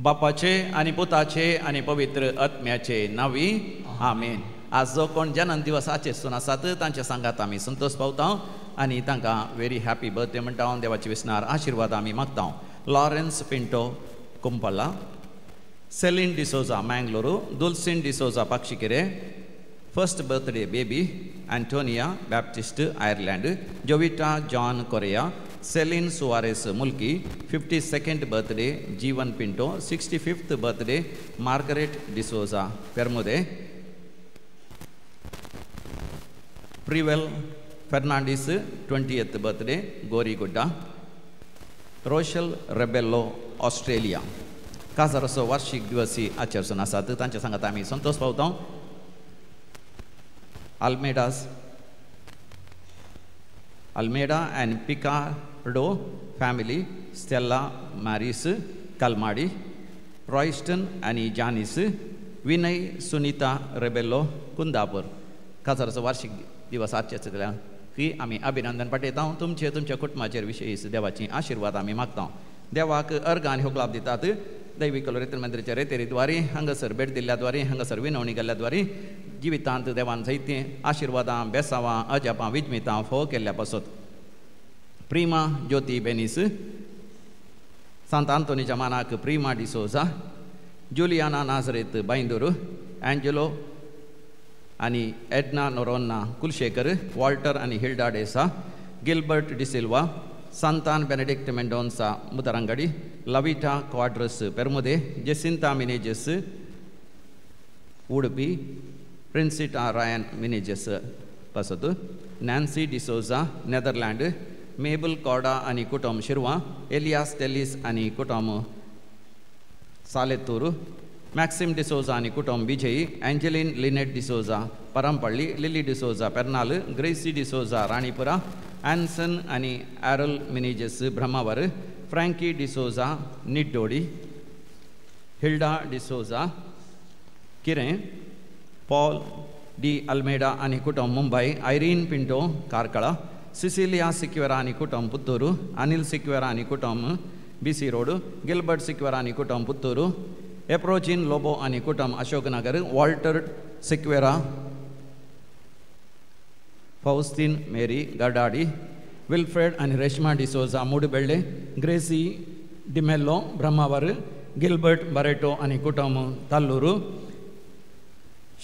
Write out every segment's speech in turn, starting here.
बापाचे आनी पुताचे आनी पवित्र आत्म्याचे नांवी आमेन। आज जो कोण जन्म दिवस आचेसून आसात तांच्या सांगात आमी संतोष पावता आनी तांकां व्हेरी हॅपी बर्थडे म्हणटा। देवाचे विसनार आशिर्वाद आमी मागता। Lawrence Pinto Kumpala, Celine D'Souza Mangalore, Dulcin D'Souza Pakshikere, first birthday baby Antonia Baptist Ireland, Jovita John Correa, Celine Soares Mulki, 52nd birthday Jeevan Pinto, 65th birthday Margaret D'Souza Permude, Prevel Fernandes 20th birthday Gorigudda, Rochelle Rebello Australia. काजाराचो वार्षिक दिवसी आचरसून आसात तांच्या सांगात आमी संतोष पावता। Almeida and Picardo family, Stella Maris Kalmadi, Royston आनी जानीस, विनय सुनीता रेबेलो कुंदापूर। काजाराचो वार्षिक दिवस आचरतल्या ही आमी अभिनंदन पाठयता। तुमचे तुमच्या कुटुंबाचेर विशेष देवाची आशिर्वाद आमी मागता। देवाक अर्घ आनी होगलाप दितात। दैवीक रेतन मंदिराच्या रेतेरीद्वारे हांगासर भेट दिल्ल्या द्वारे हांगासर विनवणी केल्ल्या द्वारे जिवितांत देवान जायतीं आशिर्वादां बेसावां अजापां विजमितां फोव केल्ल्या पासत। प्रिमा ज्योती बेनीस, सांत आंतोनीच्या मानाक प्रिमा डिसोजा, जुलियाना नाजरेत बांयदूर, एंजेलो आनी एडना नोरोन्ना कुलशेखर, वॉल्टर आनी Hilda D'Sa, Gilbert D'Silva, Santan Benedict Mendonca Mudarangadi, Lavita Quadros Permude, Jacinta Menezes Udupi, Princita Ryan Menezes पासत, Nancy D'Souza Netherland, Mabel Corda आनी कुटुंब शिरवा, एलियास टेलिस आनी कुटुंब सालेतूर, मॅक्सिम डिसोजा आनी कुटुंब Vijay, Angeline Lynette D'Souza Parampalli, Lily D'Souza Pernal, Gracy D'Souza Ranipura, Anson आनी Errol Menezes Brahmavar, Frankie D'Souza Niddodi, Hilda D'Souza Kirem, Paul D Almeida आनी कुटुंब मुंबय, आयरीन पिंटो कार्कळा, सिसिलिया सिक्वेरा आनी कुटुंब पुत्तूर, अनिल सिक्वेरा आनी कुटुंब बीसी रोड, गिलबर्ट सिक्वेरा आनी कुटुंब पुत्तूर, एप्रोजीन लोबो आनी कुटुंब Ashoknagar, Walter Sequeira, Faustin Mary Gardadi, Wilfred आनी Reshma D'Souza Mudbelle, Gracy D'Mello Brahmavar, Gilbert Barreto आनी कुटुंब Talloor,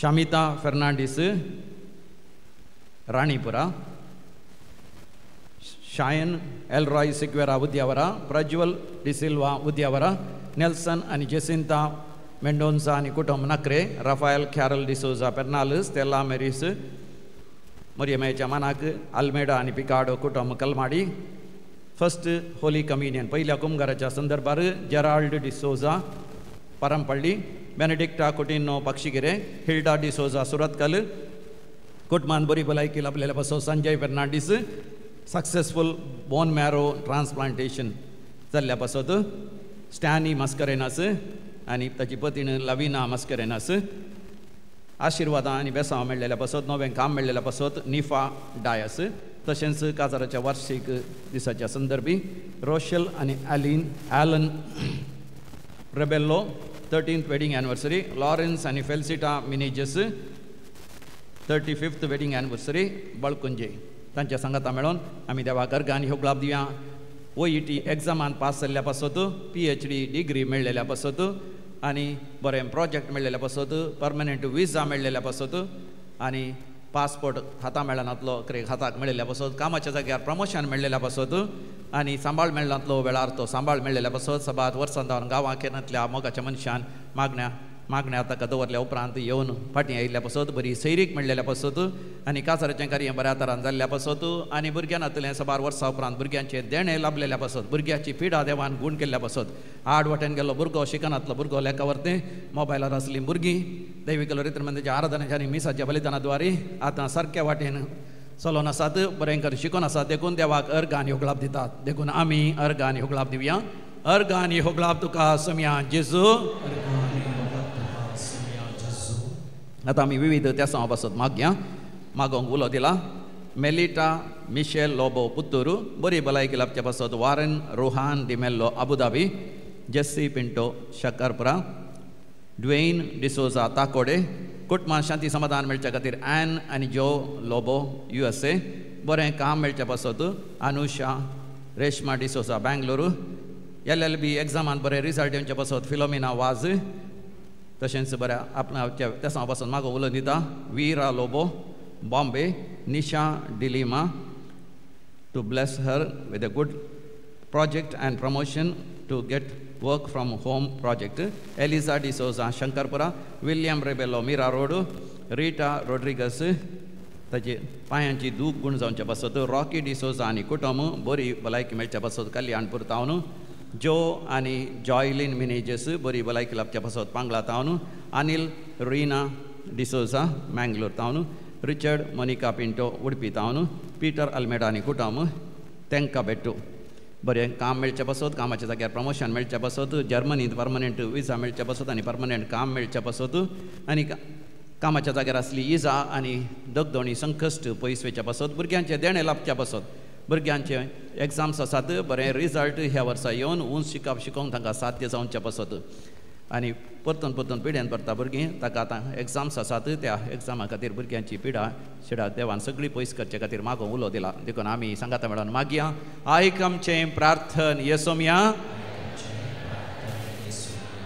Shamitha Fernandes Ranipura, Shayan Elroy Sequeira Udyavara, Prajwal D'Silva Udyavara, Nelson आनी जेसिंता मेंडोन्सा आनी कुटुंब नक्रे, राफायल ख्यारल डिसोजा पेर्नाल, स्टेला मेरीस मरियमेच्या मानाक, आल्मेडा आनी पिकाडो कुटुंब कलमाडी। फर्स्ट होली कम्युनियन पयल्या कुमगाराच्या संदर्भार Gerald D'Souza Parampalli, Benedicta Coutinho Pakshikere, Hilda D'Souza Surathkal, कुटुंबान बरी भलायकी लाभलेल्या पासून Sanjay Fernandes, successful bone marrow transplantation जाल्ल्या पासत, स्टॅनी मस्करेनास आनी ताची पतीण लविना मस्करेनास, आशिर्वादां आनी बेसांव मेळ्ळेल्या पासत, नवें काम मेळ्ळेल्या पासत निफा डायस, तशेंच काजाराच्या वार्षिक दिसाच्या संदर्भी रोशल आनी Aline Alan Rebello 13th wedding anniversary, Lawrence आनी Felicita Menezes 35th wedding anniversary Balkunje. तांच्या सांगाता मेळोन आमी देवाक अर्घ आनी होगलाप दिवया। OET एग्जामान पास जाल्ल्या पासत, PhD degree मेळ्ळेल्या पासत आनी बरें प्रोजेक्ट मेळ्ळेल्या पासत, परमनंट विजा मेळ्ळेल्या पासत आनी पासपोर्ट हाता मेळनातलो क्रेक हाताक मेळिल्ल्या पासत, कामाच्या जाग्यार प्रमोशन मेळ्ळेल्या पासत आनी सांबाळ मेळनातलो वेळार तो सांबाळ मेळ्ळेल्या पासत, सबात वर्सां जावन गांवाक येनातल्या मोगाच्या मनशान मागण्या मागण्या ताका दवरल्या उपरांत येवन फाटीं आयिल्ल्या पासत, बरी सैरीक मेळ्ळेल्या पासत आनी काजाराचें कार्य बऱ्या तरान जाल्ल्या पासत आनी भुरग्यां नातलें साबार वर्सां उपरांत भुरग्यांचें देणें लाभलेल्या पासत, भुरग्याची पिडा देवान गूण केल्ल्या पासत, आड वाटेन गेल्लो भुरगो शिकनातलो भुरगो लेखा वरतें मोबायलार आसलीं भुरगीं दैवीक लोरित्र आराधनेच्या आनी मिसाच्या बलिदाना द्वारे आतां सारक्या वाटेन चलोन आसात, बरें कर शिकोन आसात, देखून देवाक अर्घ आनी होगलाप दितात। देखून आमी अर्घ आनी होगलाप दिवया। अर्घ आनी होगलाप तुका समया जेजू। आतां आमी विविध तेसांव पासत मागया मागोंक उलो दिला मेलिटा मिशेल लोबो पुत्तूर बरी भलायकी लाबच्या पासत Warren Rohan D'Mello Abu Dhabi Jessy Pinto Shakarpara Dwayne D'Souza Takode कुटुंबान शांती समाधान मेळच्या खातीर एन आनी जो लोबो USA बरें काम मेळच्या पासत अनुषा रेश्मा डिसोजा बेंगलुरू LLB एग्जामान बरें रिजल्ट येवच्या पासत फिलोमिना वाज तशेंच बऱ्या आपणाच्या तेसांव पासून मागो उलोवन दिता Veera Lobo Bombay Nisha D'Lima to bless her with a good project and promotion to get work from home project. Eliza D'Souza Shankarpura, William Rebello Mira Road, Rita Rodriguez ताजे पांयांची दूख गुण जावच्या पासत रॉकी डिसोजा आनी कुटुंब बरी भलायकी मेळच्या पासत कल्याणपूर तावन जो आनी जॉयलीन मिनेजस बरी भलायकी लाबच्या पासत पांगला तावन अनिल रीना डिसोजा मँगलोर तावन रिचर्ड मोनिका पिंटो उडपी तावन पीटर अल्मेडा आनी कुटुंब तेंका बेट्टू बरें काम मेळच्या पासत कामाच्या जाग्यार प्रमोशन मेळच्या पासत जर्मनींत परमनंट विजा मेळच्या पासत आनी परमनंट काम मेळच्या पासत आनी कामाच्या जाग्यार आसली इजा आनी दगदोणी संकश्ट पयस वयच्या पासत भुरग्यांचें देणें लाबच्या पासत भुरग्यांचे एग्जाम्स आसात बरें रिजल्ट ह्या वर्सा येवन उंच शिकप शिकोवंक तांकां साध्य जावच्या पासत आनी परतून परतून पिड्यान भरता भुरगीं ताका आतां एग्जाम्स आसात त्या एग्जामा खातीर भुरग्यांची पिडा शिडा देवान सगळी पयस करचे खातीर मागो उलो दिला देखून आमी सांगाता मेळोन मागया आयक आमचें प्रार्थन येसोमया.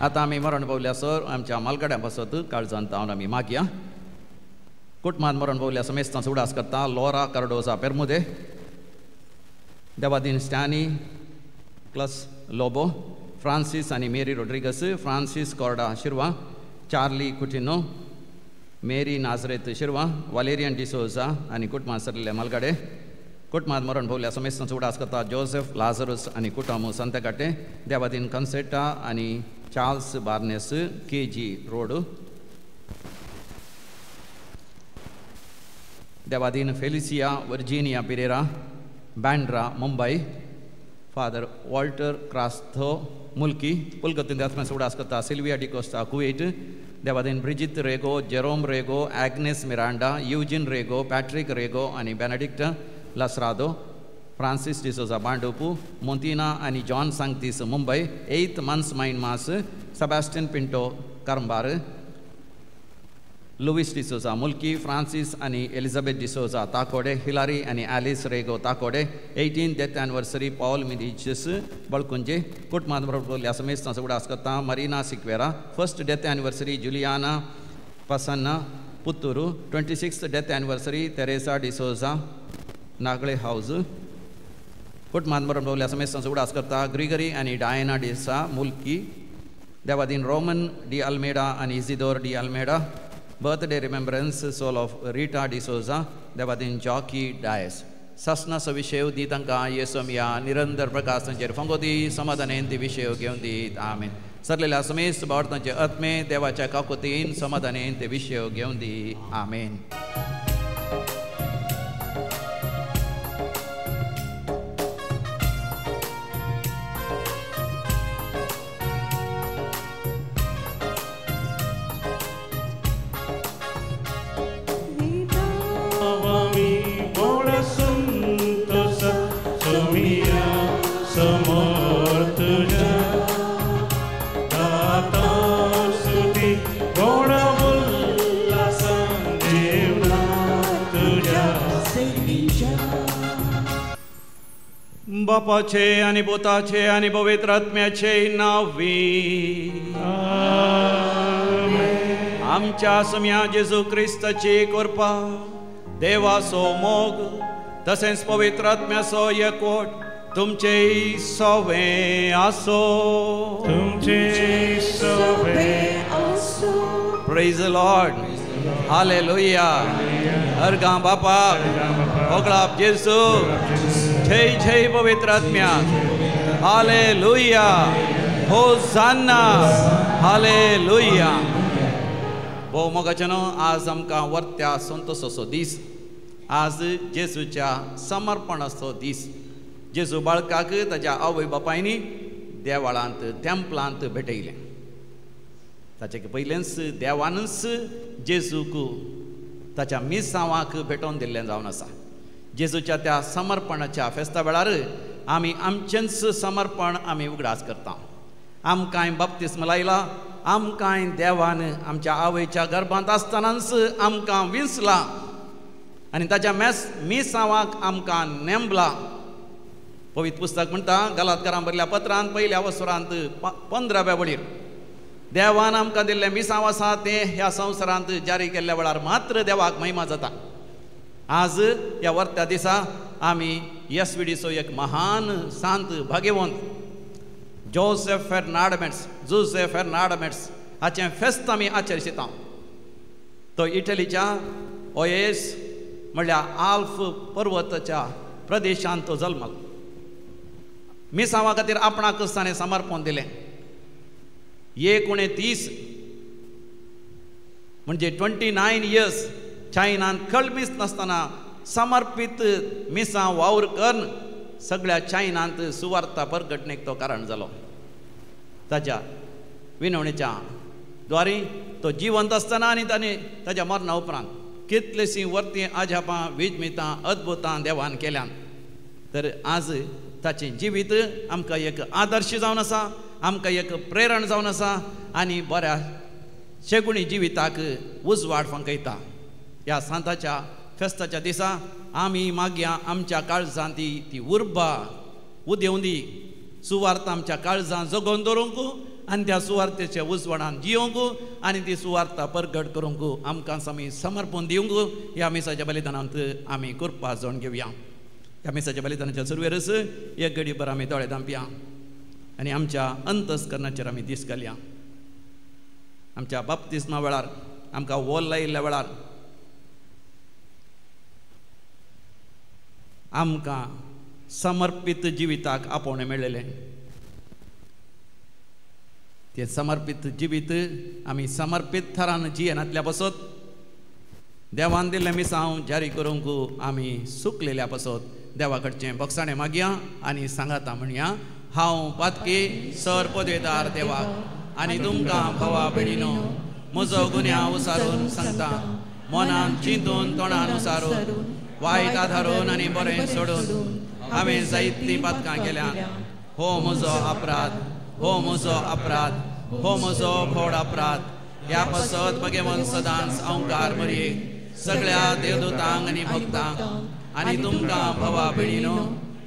आतां आमी मरण पावल्या सर आमच्या मालगड्यां पासत काळजान तावन आमी मागया. कुटुंबान मरण पावल्या समेस्तां उडास करता लोरा कार्डोजा पेरमुदे देवादीन स्टॅनी क्लस लोबो फ्रांसीस आनी Mary Rodrigues Francis Corda Shirva Charlie Coutinho Mary Nazareth Shirva Valerian D'Souza आनी कुटुंबान सरलेले मालगाडे कुटुंबान मरण पावल्या समेस्तांचो उडास करता जोसेफ लाजरस आनी कुटुंब संतकाटे देवादीन कन्सेटा आनी Charles Barnes KG road Devadin Felicia Virginia Pereira Bandra Mumbai father Walter Crastho Mulki पुलगतीन आत्म्याचो उडास करता सिल्विया डिकोस्ता कुवेट देवादीन Brigitte Rego Jerome Rego Agnes Miranda Eugene Rego Patrick Rego आनी बेनेडिक्ट लसरादो फ्रांसीस डिसोजा बांडोपू मोंतिना आनी John Sanctis Mumbai 8th months mine mass Sebastian Pinto Karambar Luis D'Souza Mulki Francis आनी Elizabeth D'Souza ताकोडे Hilari आनी Alice Rego Takode 18th death anniversary Paul Menezes Balkunje कुटुंबान बरोबर समेस्तांचो उडास करता Marina Sequeira 1st death anniversary Juliana Pasanna Puttur 26th death anniversary Teresa D'Souza Nagle house कुटुंबान बरोबर समेस्तांचो उडास करता Gregory आनी Diana D'Sa मुल्की देवादीन रोमन डी अल्मेडा आनी Isidore D Almeida birthday remembrance soul of Rita D'Souza देवादीन जॉकी डायस सासनाचो विशय दी तांकां येसोमया निरंतर प्रकाश तांचेर फांगो दी समाधानेन ती विशय घेवन दीत आमेन. सरलेल्या समेस्त भावार्थांचे आत्मे देवाच्या काकुतीन समाधानेन ते विशय घेवन दी आमेन. बापाचे आनी पुताचे आनी पवित्र आत्म्याचे नांवी आमच्या सम्या जेजू क्रिस्ताची कृपा देवाचो मोग तसेंच पवित्र आत्म्याचो एकवट तुमचे सवे आसो तुमचे सवे आसो. Praise the Lord. Hallelujah. अर्गां बापाक होगळाप जेजू जय जय पवित्र आत्म्या. हालेलुया. होसान्ना. हालेलुया. भोव मोगाचें आज आमकां वर्त्या संतोसाचो दीस आज जेजूच्या समर्पणाचो दीस. जेजू बाळकाक ताच्या आवय बापायनी देवळांत टेम्पलांत भेटयलें. ताचे पयलेंच देवानूच जेजूक ताच्या मिसांवाक भेटोवन दिल्लें जावन आसा. जेजूच्या त्या समर्पणाच्या फेस्ता वेळार आमी आमचेंच समर्पण आमी उगडास करता. आमकांय बाप्तिस्म लायला, आमकांय देवान आमच्या आवयच्या गर्भांत आसतनाच आमकां विंचला आनी ताच्या मिसांवाक आमकां नेमला. पवित्र पुस्तक म्हणटा गलातकारां बरल्या पत्रांत पयल्या वसरांत 15व्या वळीर, देवान आमकां दिल्लें मिसांव आसा तें ह्या संवसारांत जारी केल्ल्या वेळार मात्र देवाक महिमा जाता. आज ह्या वर्त्या दिसा आमी एसवीडीचो एक महान सांत भाग्यवंत जोसेफ फेर्नांड जुसेफ फेर्नांड मेट्स हाचें फेस्त आमी आचरिता. तो इटलीच्या ओएस म्हणल्यार आल्फ पर्वताच्या प्रदेशांत तो जल्मलो. मिसांवा खातीर आपणाकच ताणें समर्पण दिलें. 29 म्हणजे 29 इयर्स चायनान कळमीस नासतना समर्पीत मिसां वावर करून सगळ्या चायनांत सुवार्ता परगटणेक तो कारण जालो. ताच्या विनवणेच्या द्वारे तो जिवंत आसतना आनी ताणें ताच्या मरणा उपरांत कितलीशीं वर्तीं आजापां विजमितां अद्भुतां देवान केल्यान. तर आज ताचें जिवीत आमकां एक आदर्श जावन आसा, आमकां एक प्रेरण जावन आसा आनी बऱ्या शेगुणी जिविताक उजवाड फांकयता. ह्या सांताच्या फेस्ताच्या दिसा आमी मागया आमच्या काळजांत ती उर्बा उदेवंदी, सुवार्थ आमच्या काळजां जगोवन दवरूंक आनी त्या सुवार्थेच्या उजवाडान जियोंक आनी ती सुवार्था परगट करूंक आमकां आमी समर्पण दिवंक ह्या मिसाच्या बलिदानांत आमी कृपा जावन घेवया. ह्या मिसाच्या बलिदानाच्या सुरवेरच एक घडीभर आमी दोळे धांपया आनी आमच्या अंतस्करणाचेर आमी दीस घालया. आमच्या बाप्तिस्मा वेळार आमकां वोल लायिल्ल्या वेळार आमकां समर्पीत जिविताक आपोवणें मेळ्ळेलें. तें समर्पीत जिवीत आमी समर्पीत थरान जियेनातल्या पासत देवान दिल्लें मिसांव जारी करूंक आमी सुकलेल्या पासत देवा कडचें बक्षाणें मागया आनी सांगाता म्हणया, हांव पातकी सर पदवेदार देवाक आनी तुमकां भावा भयणीनो म्हजो गुन्यांव उसारून सांगता. मनान चिंतून तोंडान उसारून वायट आधारून आनी बरें सोडून हांवें जायतीं पातकां केल्यात. हो म्हजो अपराध, हो म्हजो अपराध, हो म्हजो व्हड अपराध. ह्या पासत भगवंत सदांच अहंकार मरयेक सगळ्या देवदूतांक आनी भक्तांक आनी तुमकां भावा भयणीनो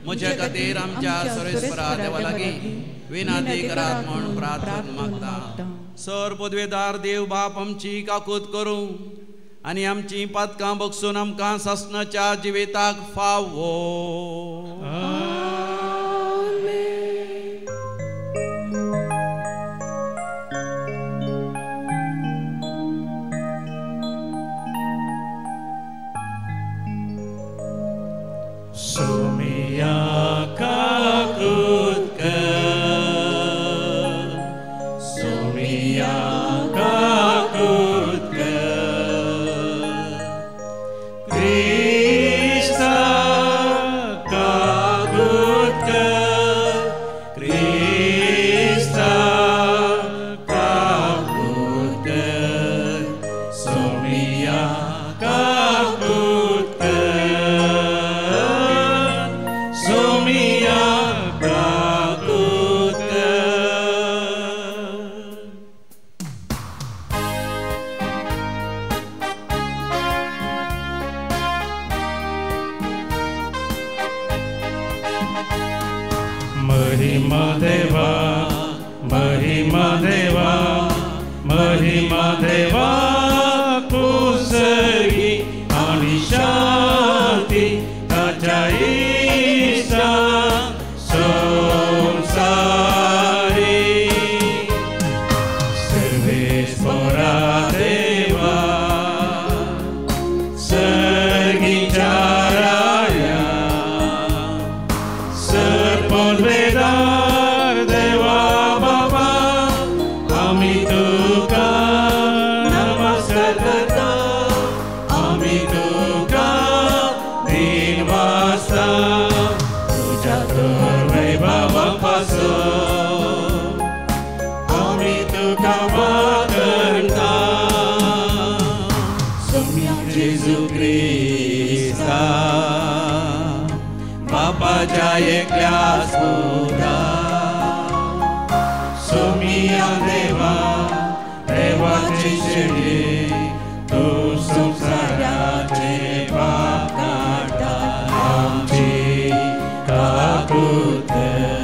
म्हजे खातीर आमच्या सर्वेस्परा देवा लागीं विनंती करात म्हूण प्रार्थना मागता. सर पदवेदार देव बाप आमची काकूत करूं आनी आमची पातकां बगसून आमकां सासणाच्या जिविताक फावो. सोमिया काकूत कर, सोमिया काकूत कर, क्रिस्ता काकूत कर, क्रिस्ता काकूत कर, सोमिया काकूत कर, सोमिया काकूत कर. महिमा देवा, महिमा देवा, महिमा देवा कुसगी आणि शांती ताच्या इश्टा संसारी. सर्वेस्परा देवा सर्गीच्या राया, सर्पवेदार देवा बाबा आमी तुका नमस्कार करता, आमी तुका दिन वाजता तुज्या तर वैभवा पासून आमी तुका. बापाच्या एकल्याच पुता सोमिया देवा देवाचे शेळये तूं संवसाराचे पाप काडटा आमची काकूत कर.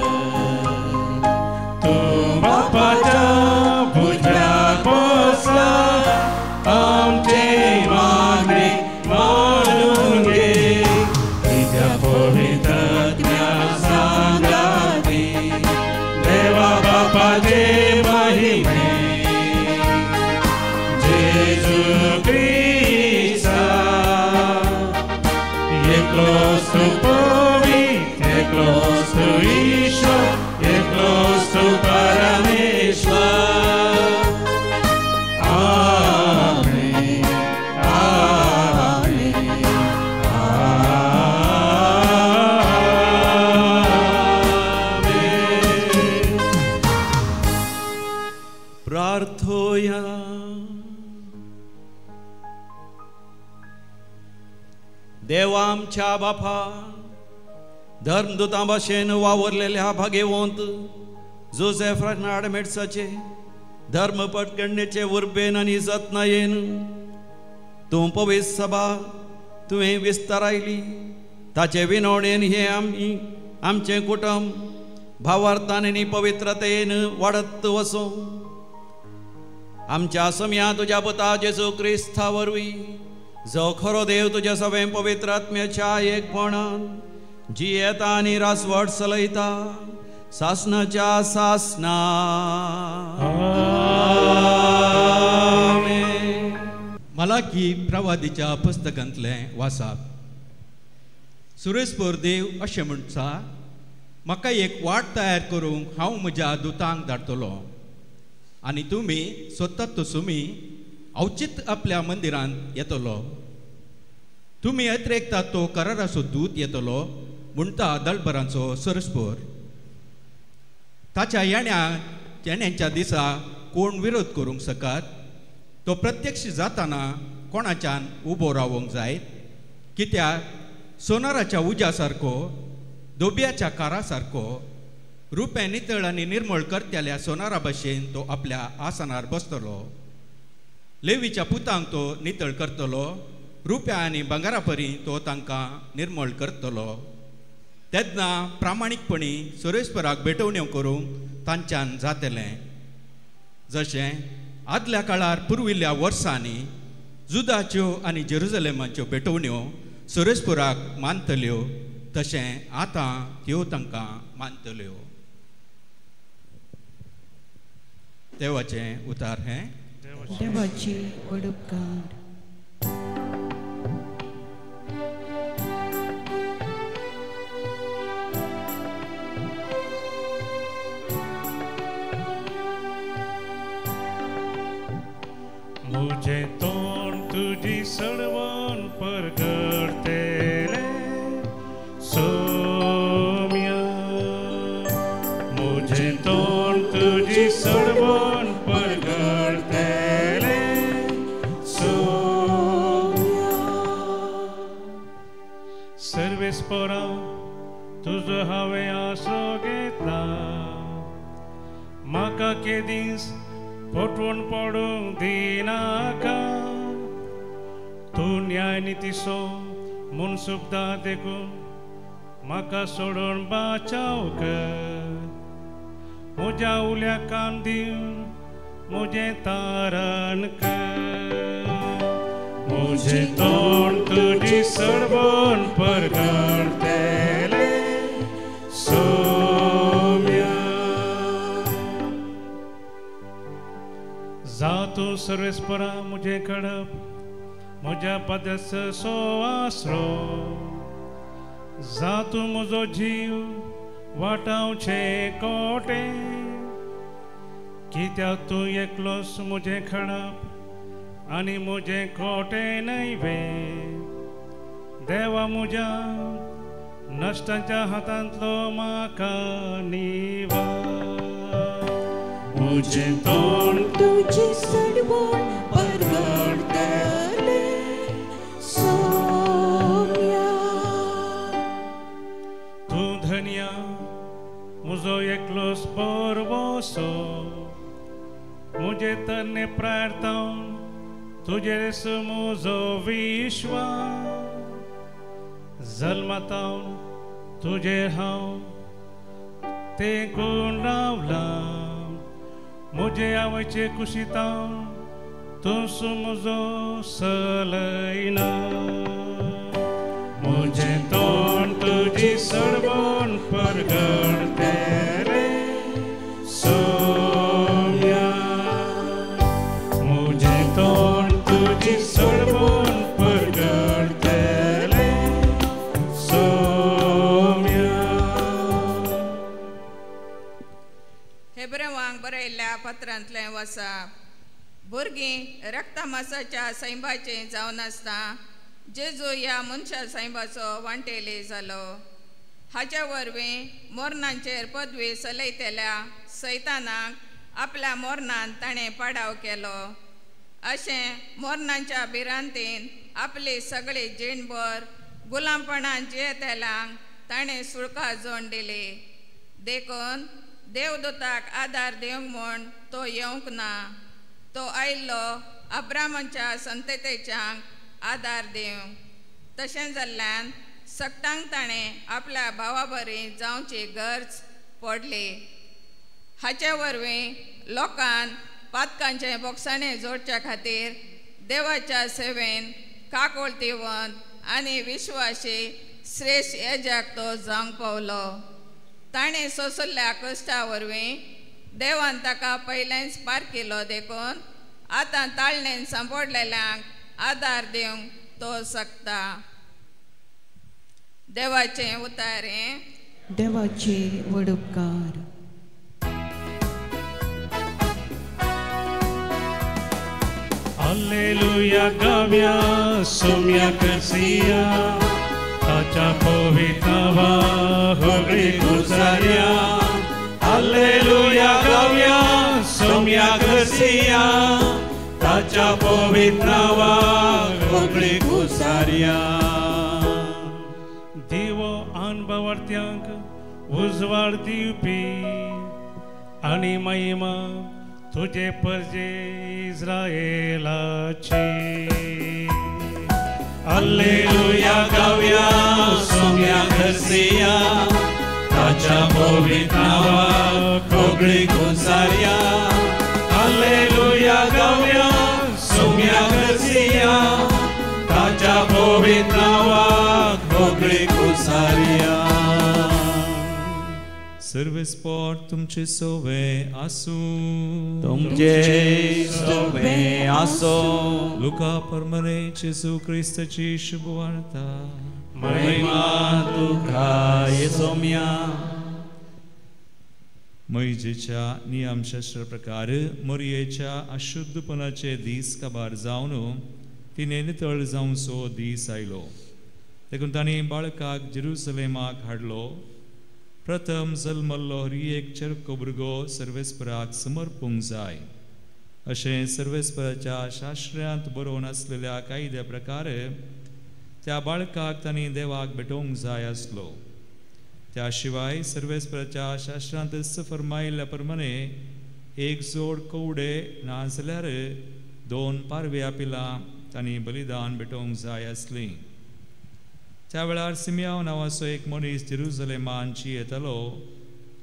तूं बापाच्या भुजाक बसला आमचे मागणे मानून घे तुज्या पवित्र आत्म्या सांगाती देवा बापाचे महिमे जेजू क्रिस्ता एकलोच तूं पवित्र एकलोच तूं ईश्वर एकलोच तूं परमेश्वर. आमेन आमेन आमेन. प्रार्थोया. देवा आमच्या बापा धर्मदुतां भाशेन वावरलेल्या भागेवंत जोसेफ रेनाल्ड मेट्साचे धर्म पटगणणेचे उर्बेन आनी जतनायेन तूं पवित्र सभा तुवें विस्तारायली ताचे विनवणेन हें आमी आमचें कुटुंब भावार्थान आनी पवित्रतेन वाडत वचूं. आमच्या सम्या तुज्या पुता जेजू क्रिस्ता वरवीं जो खरो देव तुज्या सगळें पवित्र आत्म्याच्या एकपणान जियेता आनी रासवट चलयता सासनाच्या सासना. आमेन. मलाकी प्रवादीच्या पुस्तकांतलें वाचप. सुरेशपूर देव अशें म्हणटा, म्हाका एक वाट तयार करूंक हांव म्हज्या दुतांक धाडटलो आनी तुमी स्वता तुमी अवचीत आपल्या मंदिरांत येतलो. तुमी अतिरेकता तो कराराचो दूत येतलो म्हणटा दळबरांचो सरस्पोर. ताच्या येण्याच्या दिसा कोण विरोध करूंक शकत? तो प्रत्यक्ष जाताना कोणाच्यान उबो रावंक जाय? कित्याक सोनाराच्या उज्या सारको, दोब्याच्या कारा सारको, रुपें नितळ आनी निर्मळ करतल्या सोनारा भशेन तो आपल्या आसनार बसतलो. लेवीच्या पुतांक तो नितळ करतलो, रुप्या आनी भांगरा परी तो तांकां निर्मळ करतलो. तेन्ना प्रामाणीकपणी सुरेश्वराक भेटवण्यो करूंक तांच्यान जातलें. जशें आदल्या काळार पुर्विल्ल्या वर्सांनी जुदाच्यो आनी जेरुजलेमाच्यो भेटवण्यो सुरेशपुराक मानतल्यो तशें आतां त्यो तांकां मानतल्यो. देवाचें उतार हें. देवाची वडपकार. मुझे तोंड तुझी सडवण परगडतेले सोम्या, मुझे तोंड तुझी सडवण परगडतेले सोम्या. सर्वेस्परा तुजो हांवें आसरो घेतला, म्हाका केदीस फटवण पडूंक दिनाका. तूं न्याय नितीचो म्हूण सुद्दां देखून म्हाका सोडून बाचाव कर. म्हज्या उल्याक कान दिवन म्हजें तारण कर. म्हजें तोंड तुजी सडवण परगडतेलें सोम्या. जा तूं सर्वेस्परा म्हजें कडप, म्हज्या पदसो आसरो. जा तूं म्हजो जीव वाटावचें कोटें, कित्याक तूं एकलोच म्हजें खडप आनी म्हजें कोटें न्हय वे. देवा म्हज्या नश्टांच्या हातांतलो म्हाका निवार. म्हजें तोंड तुजी सडवण परगडतलें सोम्या. तूं प्रार्थन तुजेर म्हजो विश्वास जल्मतावन तुजेर हांव तेंकून रावलां म्हजे आवयचे कुशीतावन तूं म्हजो सलयना म्हजें तोंड तुजी सडबोन परगडतेलें सोम्या म्हजें तोंड तुजी सडबोन परगडतेलें सोम्या. हेब्रेवांक बरयल्ल्या पत्रांतलें वसाप. भुरगीं रक्तमासाच्या सैंबाचें जावन आसता जेजू ह्या मनशा सैंबाचो वांटेली जालो. हाचे वरवीं मोरनांचेर पदवी चलयतल्या सैतानाक आपल्या मोरनान ताणें पाडाव केलो. अशें मोरनांच्या भिरांतीन आपली सगळी जीणभर गुलामपणान जियेतल्यांक ताणें सुळका जोड दिली. देखून देवदूताक आदार दिवंक म्हूण तो येवंक ना. तो आयिल्लो अब्रामाच्या संततेच्यांक आदार दिवंक. तशें जाल्ल्यान सगटांक ताणें आपल्या भावा बरी जावची गरज पडली. हाचे वरवीं लोकान पातकांचें बोगसाणें जोडच्या खातीर देवाच्या सेवेन काकोळतीवंत आनी विश्वासी श्रेश्ठ येजाक तो जावंक पावलो. ताणें सोंसल्ल्या कश्टा वरवीं देवान ताका पयलेंच पारखिलो देखून आतां ताळणेन सांपडलेल्यांक आदार दिवंक तो शकता. देवाचें उतारें. देवाचे व्हड उपकार. हालेलुया गाव्या सोम्या करसिया ताच्या पवित्र नांवा होगळी गुजार्या. हालेलुया गाव्या सोम्या करसिया ताच्या पवित्र नांवा होगळी गुजार्या. दिवो अनभवर्त्यांक उजवाड दिवपी आनी महिमा तुजे परजे इस्रायलाची. हालेलुया गाव्या सोम्या करसिया ताच्या पवित्र नांवाक होगळी गुजार्या. हालेलुया गाव्या सोम्या करसिया ताच्या पवित्र नांवाक होगळी गुजार्या. सर्वेस्पोर तुमचे सोवे आसूं. तुमचे सोवे आसूं. लुका परमने जेजू क्रिस्ताची शुभवार्ता. महिमा तुका येसोम्या. मैजेच्या नियमशास्त्र प्रकार मोरयेच्या अशुद्धपणाचे दीस काबार जावन तिणें नितळ जावचो दीस आयलो. देखून तांणी बाळकाक जेरुसलेमाक हाडलो. प्रथम जल्मल्लो हर एक चेरको भुरगो सर्वेस्पराक समर्पूंक जाय अशें सर्वेस्पराच्या शास्त्र्यांत बरोवन आसलेल्या कायद्या प्रकार त्या बाळकाक तांणी देवाक भेटोवंक जाय आसलो. त्या शिवाय सर्वेस्पराच्या शास्त्रांत फर्मायिल्ल्या प्रमाणे एक जोड कवडे ना जाल्यार 2 पारव्या पिलां तांणी बलिदान भेटोवंक जाय आसलीं. त्या वेळार सिमियांव नांवाचो एक मनीस जेरुजलेमांची येतालो.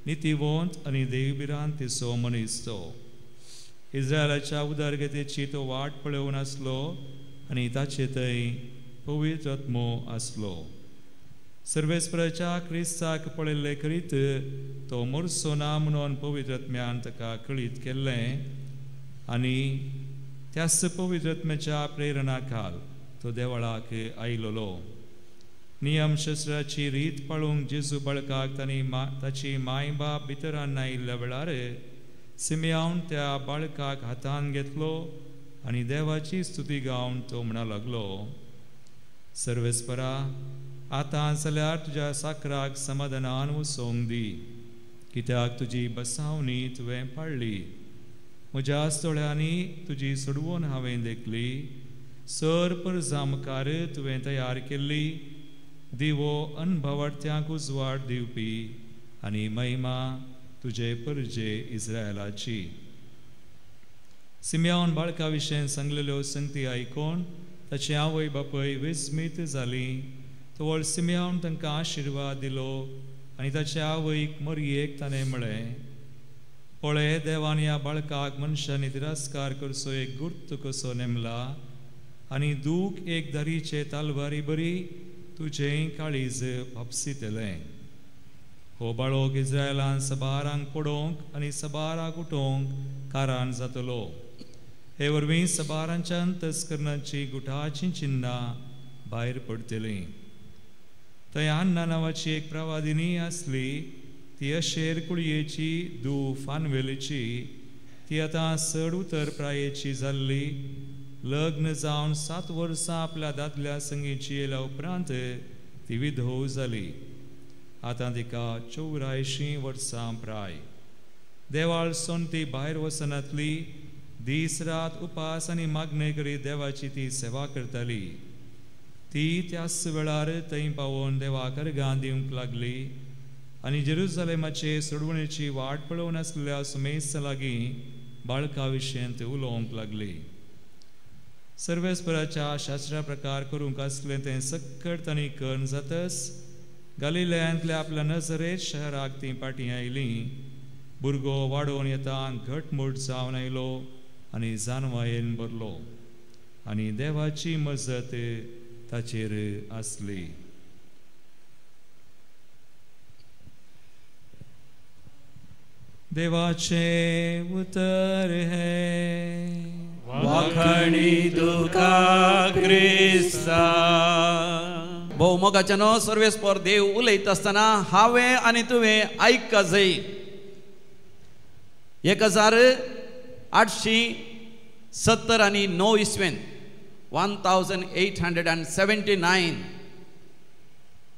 नितीवंत आनी देवभिरांतीचो मनीस तो. इस्रायलाच्या उदरगतीची तो वाट पळोवन आसलो आनी ताचे थंय पवित्र आत्मो आसलो. सर्वेस्पराच्या क्रिस्ताक पळयल्ले करीत तो मरचो ना म्हणून पवित्र आत्म्यान ताका कळीत केल्लें आनी त्याच पवित्र आत्म्याच्या प्रेरणा खाल तो देवळाक आयलोलो. नियमशास्त्राची रीत पाळूंक जेजू बाळकाक तांणी ताची माय बाप भितर आयिल्ल्या वेळार सिमियांवन त्या बाळकाक हातान घेतलो आनी देवाची स्तुती गावन तो म्हणा लागलो, सर्वेस्परा आतां जाल्यार तुज्या साकराक समाधानान वसोवंक दी, कित्याक तुजी बसावणी तुवें पाळ्ळी. म्हज्या दोळ्यांनी तुजी सोडवून हांवें देखली. सर परजा मुखार तुवें तयार केल्ली दिवो अनभवार्थ्यांक उजवाड दिवपी आनी महिमा तुजे परजे इस्रायलाची. सिम्यावन बाळका विशयन सांगलेल्यो संगती आयकून ताची आवय बापूय विस्मीत जाली. तवळ सिम्यावन तांकां आशिर्वाद दिलो आनी ताचे आवयक मरयेक ताणें म्हळें, पळय, देवान ह्या बाळकाक मनशांनी तिरस्कार करचो एक गुर्त कसो नेमला आनी दूख एक दारीचे तालवारी बरी तुजें काळीज भापसितलें. हो बाळोक इस्रायलान सबारांक पडोवंक आनी सबाराक उठोवंक कारण जातलो. हे वरवीं सबारांच्या अंतस्करणाची गुठाचीं चिन्नां भायर पडटलीं. थंय अन्ना नांवाची एक प्रवादिनी आसली. ती अशेर कुळयेची धूव फानवेलीची. ती आतां चड उतर प्रायेची जाल्ली. लग्न जावन 7 वर्सां आपल्या दादल्या संगीची येयल्या उपरांत ती विधव जाली. आतां तिका 84 वर्सां प्राय. देवाळ सोन ती भायर वचनातली. दीस रात उपास आनी मागणें करीत देवाची ती सेवा करताली. ती त्याच वेळार थंय पावोवन देवाक अर्गां दिवंक लागली आनी जेरुजलेमाचे सोडवणेची वाट पळोवन आसलेल्या सुमेस्ता लागीं बाळका विशयंत उलोवंक लागली. सर्वेस्पराच्या शास्त्रा प्रकार करूंक आसलें तें सक्कड तांणी करून जातच गालिलयांतल्या आपल्या नजरेत शहराक तीं पाटीं आयलीं. भुरगो वाडोवन येता घटमूट जावन आयलो आनी जानवायेन भरलो आनी देवाची मजत ताचेर आसली. देवाचें उतर हें. वाखणी तुका क्रिस्ता. भोवमोगाच्यानो, सर्वेस्पर देव उलयता आसतना हांवें आनी तुवें आयका जाय. 1879 इसवेन 1879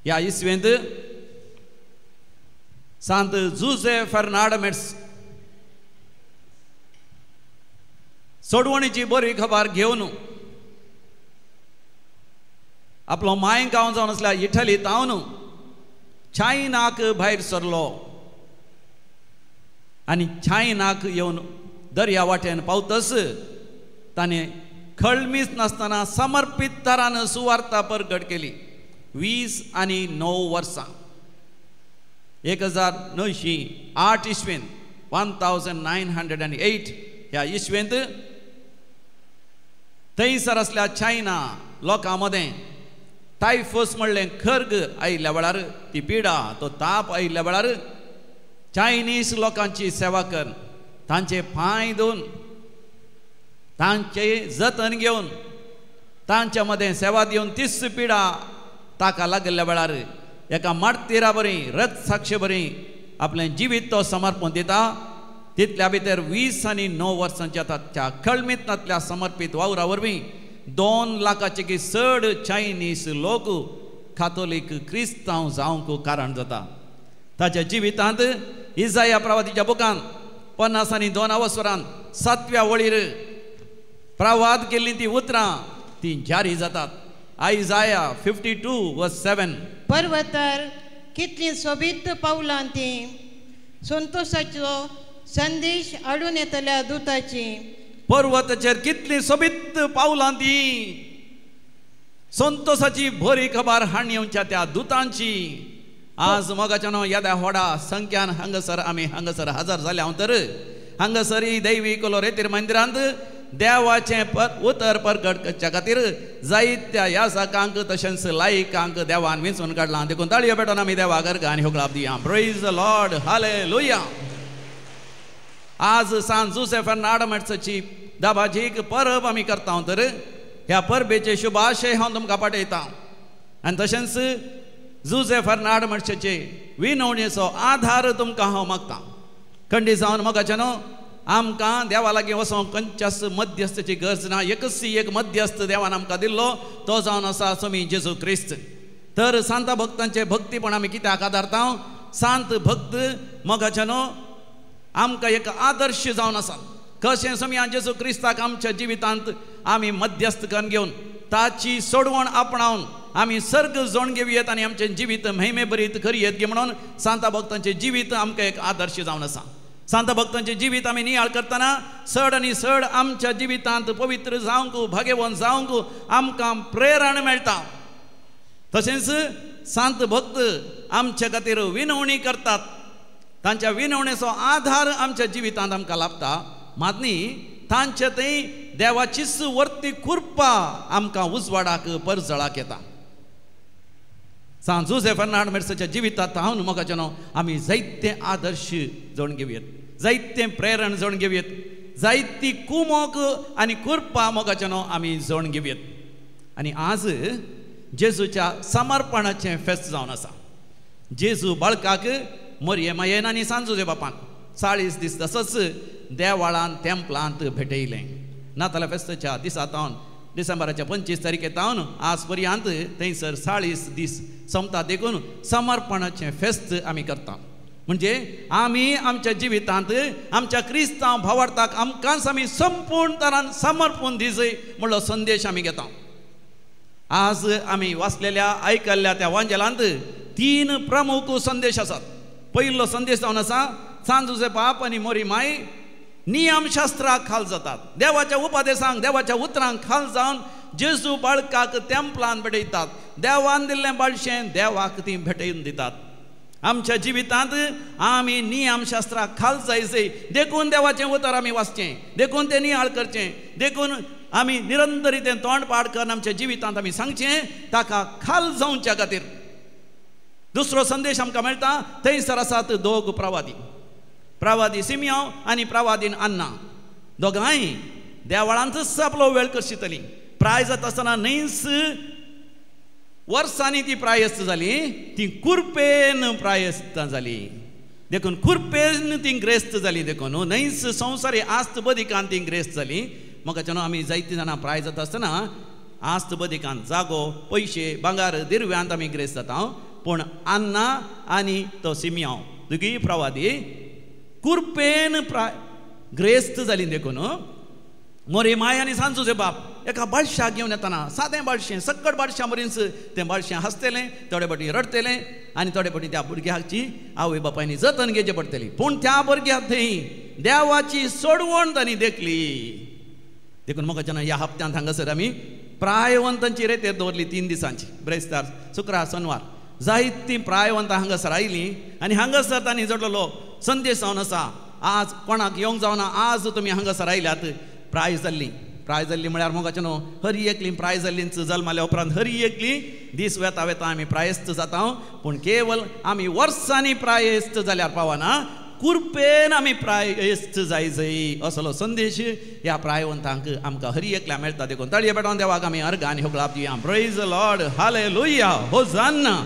ह्या इसवेंत सांत जुझे फेर्नांड सोडवणीची बरी खबर घेवन आपलो माय गांव जावन आसल्या इटली तावन चायनाक भायर सरलो आनी चायनाक येवन दर्या वाटेन पावतच ताणें खळमीच नासतना समर्पीत तरान सुवार्ता परगट केली. 29 वर्सां 1908 इसवेंत 1908 ह्या इसवेंत थंयसर आसल्या चायना लोकां मदें टायफस म्हणलें खर्ग आयिल्ल्या वेळार, ती पिडा तो ताप आयिल्ल्या वेळार चायनीज लोकांची सेवा कर, तांचे पांय धुवन तांचे जतन घेवन तांच्या मदें सेवा दिवन तीच पिडा ताका लागिल्ल्या वेळार एका मार्तीरा बरी रथ साक्ष बरी आपलें जिवीत तो समर्पण दिता. तितल्या भितर 29 वर्सांच्या ताच्या खळमीतांतल्या समर्पीत वावरा वरवीं 2 लाखाचे की चड चायनीज लोक कातोलीक क्रिस्तांव जावंक कारण जाता. ताच्या जिवितांत इजाया प्रवादीच्या बुकान 52 वसरान 7व्या वळीर प्रवाद केल्ली ती उतरां ती जारी जातात. आयजाया 52:7. पर्वतार कितली सोबीत पावलां ती संतोषाचो संदेश हाडून येतल्या दुताची. पर्वताचेर कितली सोबीत पावलां ती संतोषाची बरी खबर हाडून येवच्या त्या दुतांची. आज मोगाच्या न्हू येद्या व्हडा संख्यान हांगासर आमी हांगासर हजर जाल्या हांव तर हांगासर ही दैवी कोलोरेतीर मंदिरांत देवाचें उतर परगट करच्या खातीर जायत्या यासकांक तशेंच लायकांक देवान विंचून काडलां. देखून ताळयो पेटोवन आमी देवा गर्गा आनी होगळाप दिया. Praise the Lord, hallelujah. आज सांत जुझे फेर्नांड मेट्साची दाबाजीक परब आमी करता तर ह्या परबेचे शुभाशय हांव तुमकां पाठयता आनी तशेंच जुझे फेर्नांड मेट्साचे विनवणेचो आधार तुमकां हांव मागता. खंडी जावन मोगाचें न्हू आमकां देवा लागीं वचोंक खंयच्याच मध्यस्थाची गरज ना. एकच एक मध्यस्थ देवान आमकां दिल्लो तो जावन आसा स्वामी जेजू क्रिस्त. तर सांता भक्तांचे भक्तीपण आमी कित्याक आदारता? सांत भक्त मोगाचें न्हू आमकां एक आदर्श जावन आसा. कशें स्वामी जेजू क्रिस्ताक आमच्या जिवितांत आमी मध्यस्थ करून घेवन ताची सोडवण आपणावन आमी सर्ग जोण घेवयेत आनी आमचें जिवीत महिमे भरीत करयेत गे म्हणून सांता भक्तांचें जिवीत आमकां एक आदर्श जावन आसा. सांत भक्तांचें जिवीत आमी नियाळ करतना चड आनी चड आमच्या जिवितांत पवित्र जावंक, भाग्यवंत जावंक आमकां प्रेरण मेळटा. तशेंच सांत भक्त आमच्या खातीर विनवणी करतात, तांच्या विनवणेचो आधार आमच्या जिवितांत आमकां लाभता. मात न्ही तांचे थंय देवाचीच वर्ती कृपा आमकां उजवाडाक परजळाक येता. सांत जुझे फर्नांड मेर्साच्या जिवितांत हांव मोगाच्यानो आमी जायते आदर्श जावन घेवयेत, जायते प्रेरण जावन घेवयेत, जायती कुमोक आनी कृपा मोगाच्यानो आमी जावन घेवयेत. आनी आज जेजूच्या समर्पणाचें फेस्त जावन आसा. जेजू बाळकाक मोरये मायेन आनी सांत जुझे बापान 40 दीस तसोच देवाळान तेंपलांत भेटयलें. नाताला फेस्ताच्या दिसा तावन डिसेंबराच्या 25 तारखे तावन आज पर्यंत थंयसर 40 दीस सोंपता. देखून समर्पणाचें फेस्त आमी करता. म्हणजे आमी आमच्या जिवितांत आमच्या क्रिस्तांव भावार्थाक आमकांच आमी संपूर्ण तरान समर्पण दिसय म्हणलो संदेश आमी घेता. आज आमी वाचलेल्या आयकल्ल्या त्या वांजेलांत 3 प्रमुख संदेश आसात. पयलो संदेश जावन आसा सांत जुझे बाप आनी मोरी माय नियमशास्त्राक खाल जातात, देवाच्या उपदेशांक देवाच्या उतरांक खाल जावन जेजू बाळकाक तेंपलान भेटयतात. देवान दिल्लें बाळशें देवाक ती भेटयन दितात. आमच्या जिवितांत आमी नियमशास्त्राक खाल जायचे, देखून देवाचें उतर आमी वाचचें, देखून तें नियाळ करचें, देखून आमी निरंतरी तें तोंड पाड करून आमच्या जिवितांत आमी सांगचें ताका खाल जावच्या खातीर. दुसरो संदेश आमकां मेळटा थंयसर आसात दोग प्रवादी, प्रवादी सिमियांव आनी प्रवादीन अन्ना. दोगांय देवळांतच आपलो वेळ करशितली. प्राय जाता आसतना न्हयच वर्सांनी ती प्रायस्त जाली, ती कुरपेन प्रायस्त जाली, देखून कुरपेन ती ग्रेस्त जाली. देखून न्हयच संवसारी आस्त बदिकान ती ग्रेस्त जाली. मोगाच्यानो आमी जायतीं जाणां प्राय जाता आसतना आस्त बदिकान जागो पयशे भांगार दिरव्यांत आमी ग्रेस्त जाता. पूण अन्ना आनी तो सिमियांव दोगीय प्रवादी कुरपेन ग्रेस्त जाली. देखून मोरे माय आनी सांत जुझे बाप एका बाळशाक घेवन येतना सादें बाळशें सक्कड बाळशा मरींच तें बाळशें हांसतलें, थोडे फावटी रडटलें आनी थोडे फावटी त्या भुरग्याची आवय बापायनी जतन घेवचें पडटली. पूण त्या भुरग्याक थंय देवाची सोडवण तांणी देखली. देखून मोगाच्यान ह्या हप्त्यांत हांगासर आमी प्रायवंतांची रेतेर दवरली 3 दिसांची, ब्रेस्तार शुक्रार शनवार. जायतीं प्रायवंतां हांगासर आयलीं आनी हांगासर तांणी जोडलेलो संदेश जावन आसा आज कोणाक येवंक जावना, आज तुमी हांगासर आयल्यात. प्राय जाल्ली, प्राय जाल्ली म्हळ्यार मोगाचें न्हू हरी एकली प्राय जाल्लींच जल्माल्या उपरांत हरी एकली दीस वेता वेता आमी प्रायस्त जाता. पूण केवल आमी वर्सांनी प्रायस्त जाल्यार पावना, कुरपेन आमी प्रायस्त जाय जाय असलो संदेश ह्या प्रायवंतांक आमकां हरी एकल्या मेळटा. देखून तळये पेटोवन देवाक आमी अर्गां आनी होगळाप दिवया. प्रेज लॉर्ड, हालेलुया, होजान्ना.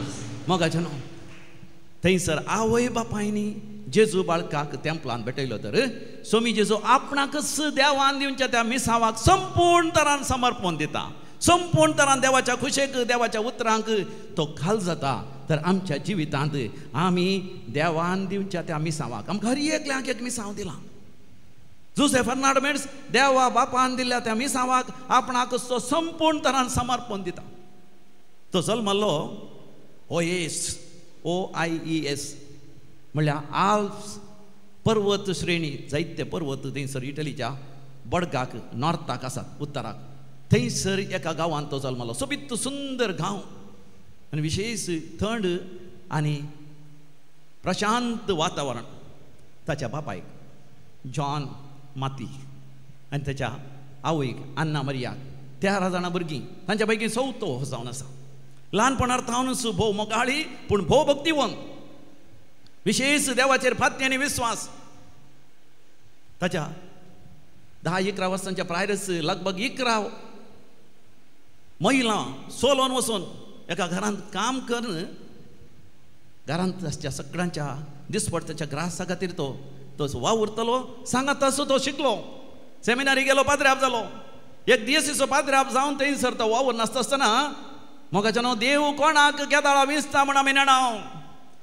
मोगाचें न्हू थंयसर आवय बापायनी जेजू बाळकाक तेंपलान भेटयलो तर सोमी जेजू आपणाकच देवान दिवच्या त्या मिसावाक संपूर्ण तरान समर्पण दिता, संपूर्ण तरान देवाच्या खुशेक देवाच्या उतरांक तो खाल जाता. तर आमच्या जिवितांत आमी देवान दिवच्या त्या मिसावाक आमकां हर एकल्याक एक मिसांव दिलां. जुझे फर्नांड मेर्स देवा बापान दिल्ल्या त्या मिसावाक आपणाकच तो संपूर्ण तरान समर्पण दिता. तो जल्मल्लो ओएस OIES म्हणल्यार आल्प्स पर्वत श्रेणी, जायते पर्वत थंयसर इटलीच्या बडगाक नॉर्थाक आसात, उत्तराक. थंयसर एका गांवांत तो जल्मलो. सोबीत सुंदर गांव आनी विशेश थंड आनी प्रशांत वातावरण. ताच्या बापायक जॉन माती आनी ताच्या आवयक अन्ना मरियाक 13 जाणां भुरगीं, तांच्या पैकी चवथो हो जावन आसा. ल्हानपणार थावनच भोव मोगाळी पूण भोव भक्तिवंत, विशेष देवाचेर फाती आनी विस्वास. ताच्या 10-11 वर्सांच्या प्रायरच लगभग 11 महिला सोलोन वचून एका घरांत काम करून घरांत आसच्या सगळ्यांच्या दिसपडत्याच्या ग्रासा खातीर तो तो वावुरतलो. सांगात तसो तो शिकलो, सेमिनारी गेलो, पाद्र्याब जालो. एक दीस पाद्र्याब जावन थंयसर तो वावर नासता आसतना मोगाच्यानो देव कोणाक केदाळा विसता म्हण आमी नेणाव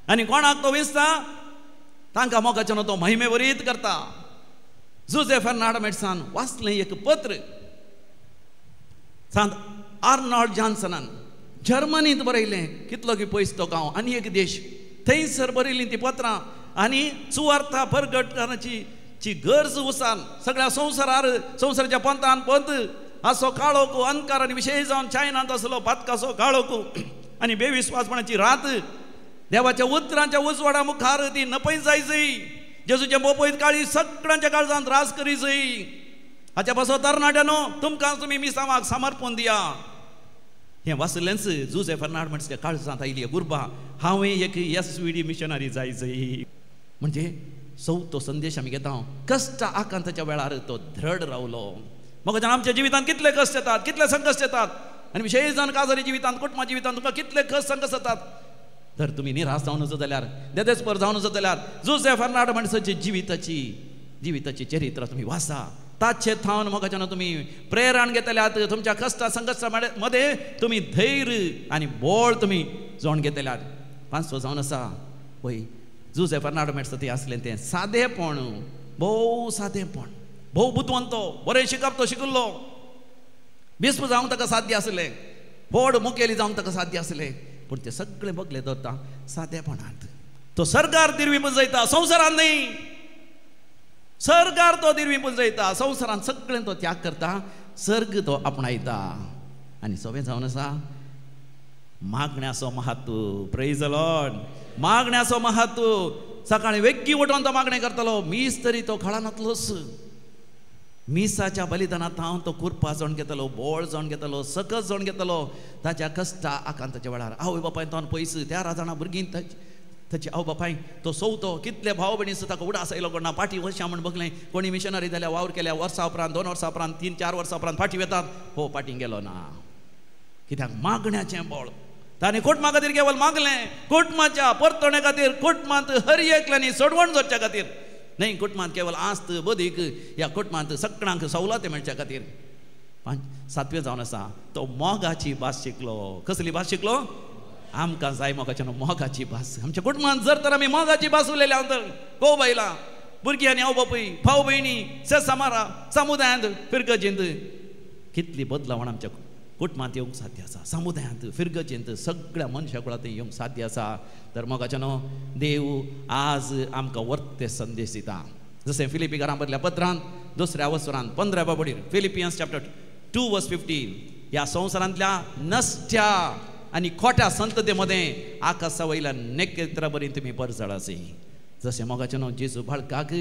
आनी कोणाक तो विसता तांकां मोगाच्यानो तो महिमेवरीत करता. जुझे फर्नांड मेर्सान वाचलें एक पत्र सांत आर्नॉल्ड जॉन्सनान जर्मनींत बरयलें. कितलो की पयस तो गांव आनी एक देश, थंयसर बरयलीं तीं पत्रां आनी सुवार्था परगट करण्याची ची गरज उसान सगळ्या संवसारार संवसाराच्या पंथान पंथ असो काळोख अंधकार आनी विशेश जावन चायनांत आसलो पातकाचो काळोख आनी बेविस्वासपणाची रात देवाच्या उतरांच्या उजवाडा मुखार ती नपय जायची. जेजूच्या बोपयत काळी सगळ्यांच्या काळजांत राज करी जय. हाच्या पासत तरणाट्यानो तुमकां तुमी मिसांवाक समर्पण दिया. हें वाचलेंच जुजे फर्नांड म्हणच्या काळजांत आयली गुरबा, हांवें एक SVD missionary जाय जय. म्हणजे चवथो संदेश आमी घेता, कश्ट आकांताच्या वेळार तो धड रावलो. मग आमच्या जिवितांत कितले कश्ट येतात, कितले संकश्ट येतात आनी विशेश जावन काजारी जिवितांत, कुटुंबा जिवितांत तुमकां कितले कश्ट संकश्ट येतात. तर तुमी निराश जावन वचत जाल्यार, देदेस्पर जावन वचत जाल्यार जुजे फर्नांड म्हणसाची जिविताची चरित्र तुमी वाचा. ताचे थावन मोगाच्यान तुमी प्रेरण घेतल्यात, तुमच्या कश्टा संकश्टा मध्ये तुमी धैर्य आनी बळ तुमी जोड घेतल्यात. पांचवो जावन आसा पळय जुजे फर्नांड म्हणसा ती आसलें तें सादेपण, भोव सादेपण, भोव बुदवंतो, बरें शिकप तो शिकिल्लो, बिस्प जावंक ताका साध्य आसलें, व्हड मुखेली जावंक ताका साध्य आसलें, पूण ते सगळे बगले दवरता सादेपणांत. तो सरकार दिरवी पुंजयता, संवसारांत न्ही, सरकार तो दिरवी पुंजयता, संवसारांत सगळें तो त्याग करता, सर्ग तो आपणायता. आनी सवें जावन आसा मागण्याचो महत्व. प्रेज the Lord. मागण्याचो महत्व. सकाळीं वेग्गी उठोवन तो मागणें करतालो, मीस तरी तो खळानातलोच. मिसाच्या बलिदानांत हांव तो कुरपा जावन घेतलो, बोळ जावन घेतलो, सकस जावन घेतलो. ताच्या कश्टा आकांताच्या वेळार आवय बापायन तो पयस त्या राजाणा भुरगीं ताची आवय बापाय तो सोवतो कितले भाव भयणी ताका उडास आयलो कोणा फाटी वचया म्हण बगलें. कोणी मिशनरी जाल्यार वावर केल्या वर्सां उपरांत, 2 वर्सां उपरांत, 3-4 वर्सां उपरांत फाटी वेतात. हो फाटीं गेलो ना, कित्याक मागण्याचें बळ. ताणें कुटुंबा खातीर केवल मागलें, कुटुंबाच्या परतणे खातीर, कुटुंबांत हर एकल्यांनी सोडवण जोडच्या खातीर न्ही, कुटुंबांत केवल आस्त बदीक ह्या कुटुंबांत सगळ्यांक सवलती मेळच्या खातीर. 5 सातवें जावन आसा तो मोगाची भास शिकलो. कसली भास शिकलो? आमकां जाय मोगाच्या मोगाची भास. आमच्या कुटुंबांत जर तर आमी मोगाची भास उलयल्या तर गो बायलां भुरगीं आनी आवय बापूय भाव भयणी सेसामारा समुदायांत फिरगजेंत कितली बदलावण आमच्या कुटुंबांत येवंक साध्य आसा, समुदायांत फिरगजेंत सगळ्या मनशा कुळांत येवंक साध्य आसा. तर मोगाच्यानो देव आज आमकां वर्ते संदेश दिता. जशें फिलिपी घरां बरल्या पत्रांत 2 वसरांत 15 बाबडीर, फिलिपियन्स चॅप्टर 2 वर्स 15, ह्या संवसारांतल्या नश्ट्या आनी खोट्या संतते मदें आकाशा वयल्या नेकेत्रा बरी तुमी परजळासी. जशें मोगाच्यानो जेजू बाळकाक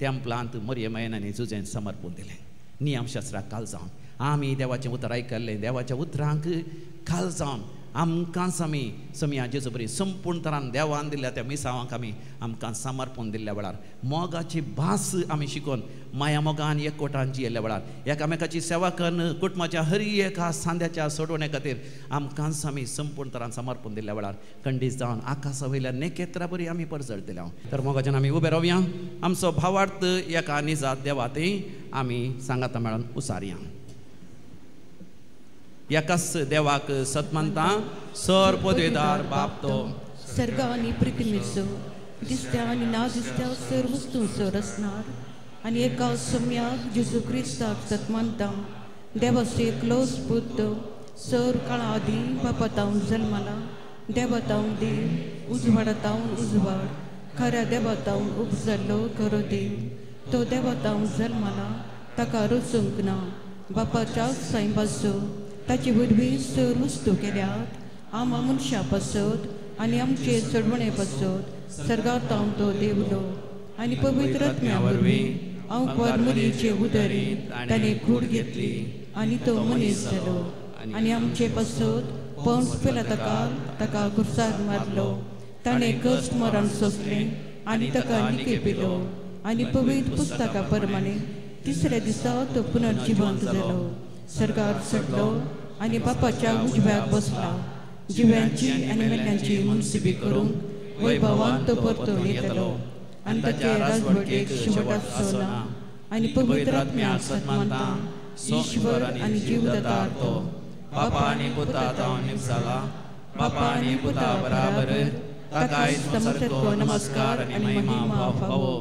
तेंपलांत मरियमायन आनी जुजेन समर्पण दिलें. नियमशास्त्राक काल जावन आमी देवाचें उतर आयकल्लें, देवाच्या उतरांक काल जावन आमकांच आमी समया जेजू बरी संपूर्ण तरान देवान दिल्ल्या त्या मिसावांक आमी आमकां समर्पण दिल्ल्या वेळार मोगाची भास आमी शिकोवन माया मोगान एकवटान जियेल्ल्या वेळार एकामेकाची सेवा करून कुटुंबाच्या हर एका सांद्याच्या सोडवणे खातीर आमकांच आमी संपूर्ण तरान समर्पण दिल्ल्या वेळार खंडीत जावन आकाशा वयल्या नेकेत्रा बरी आमी परजळटले. तर मोगाच्यान आमी उबे रावया, आमचो भावार्थ एका निजात देवातय आमी सांगाता मेळोन उसारया. एकाच देवाक सतमानता, सर पदवेदार बाप तो सर्ग आनी पृथ्वीचो दिसत्या आनी ना दिसत्या सर वस्तूंचो रचणार आनी एका सम्याक जेजू क्रिस्ताक सतमानता, देवाचो एकलोच पूत सर काळा आदीं बापा तावन जल्मला, देवा तावन देव, उजवाडा तावन उजवाड, खऱ्या देवा तावन उपजल्लो खरो देव, तो देवा तावन जल्मला, ताका रचूंक ना, बापाच्या सायबाचो ताचे वरवीं सर वस्तू केल्यात, आमा मनशां पासत आनी आमचे चडवणे पासत सर्गार तावन तो देवलो आनी पवित्र आत्म्या वरवीं अंकवार मरीचे उदरींत ताणें कूड घेतली आनी तो मनीस जालो आनी आमचे पासत पौंस पिलाताकाल ताका खुर्सार मारलो, ताणें कश्ट मरण सोंसलें आनी ताका निकेपिलो आनी पवित्र पुस्तका प्रमाणे तिसऱ्या दिसा तो पुनर्जिवंत जालो, सर्गार चडलो आनी बापाच्या उजव्याक बसला, जिव्यांची आनी मेल्ल्यांची मुनसिबी करूंक वैभवान तो परतून येतलो आनी ताचे राजवटीक शेवट आसचो ना आनी पवित्र आत्म्याक सन्मानता, ईश्वर आनी जीवदाता तो बापा आनी पुता जावन निपजाला, बापा आनी पुता बराबर ताका सारको नमस्कार आनी महिमा फावो.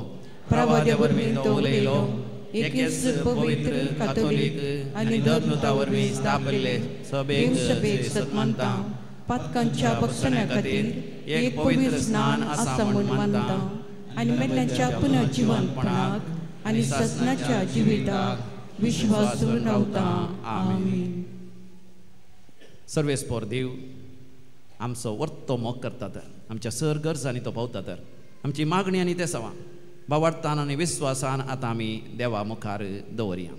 प्रवाद्या वरवीं तो उलयलो, एकेच पवित्र कातोलीक आनी धर्मदूता वरवीं स्थापिल्ले सभेक सन्मानता, पातकांच्या बक्षण्या खातीर एक पवित्र स्नान आसा म्हूण मानता आनी मेल्ल्यांच्या पुनर्जिवनपणाक आनी ससनाच्या जिविताक विश्वास दवरून रावता. आमेन. सर्वेस्पोर देव आमचो वर्तो मोग करता तर आमच्या सर गरजांनी तो पावता तर आमची मागणी आनी ते सवा बावडतान आनी विस्वासान आतां आमी देवा मुखार दवरया.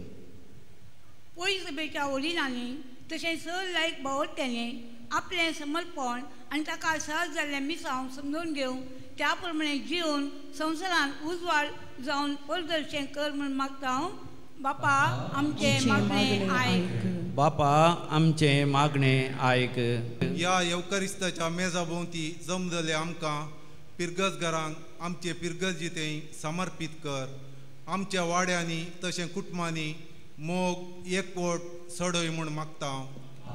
पयस सभेच्या वडिलांनी तशें सर लायक बावडट्यांनी आपलें समर्पण आनी ताका सहज जाल्लें मिसांव समजून घेवन त्या प्रमाणे जिवन संवसारान उजवाड जावन परदर्शन कर म्हूण मागता हांव. बापा आमचें मागणें आयक. बापा आमचें मागणें आयक. ह्या येवकारिस्ताच्या मेजा भोंवती जमजले आमकां पिरगजघरांक आमचे पिरगर्जी समर्पीत कर. आमच्या वाड्यांनी तशें कुटुंबांनी मोग एकवट सडय म्हूण मागता.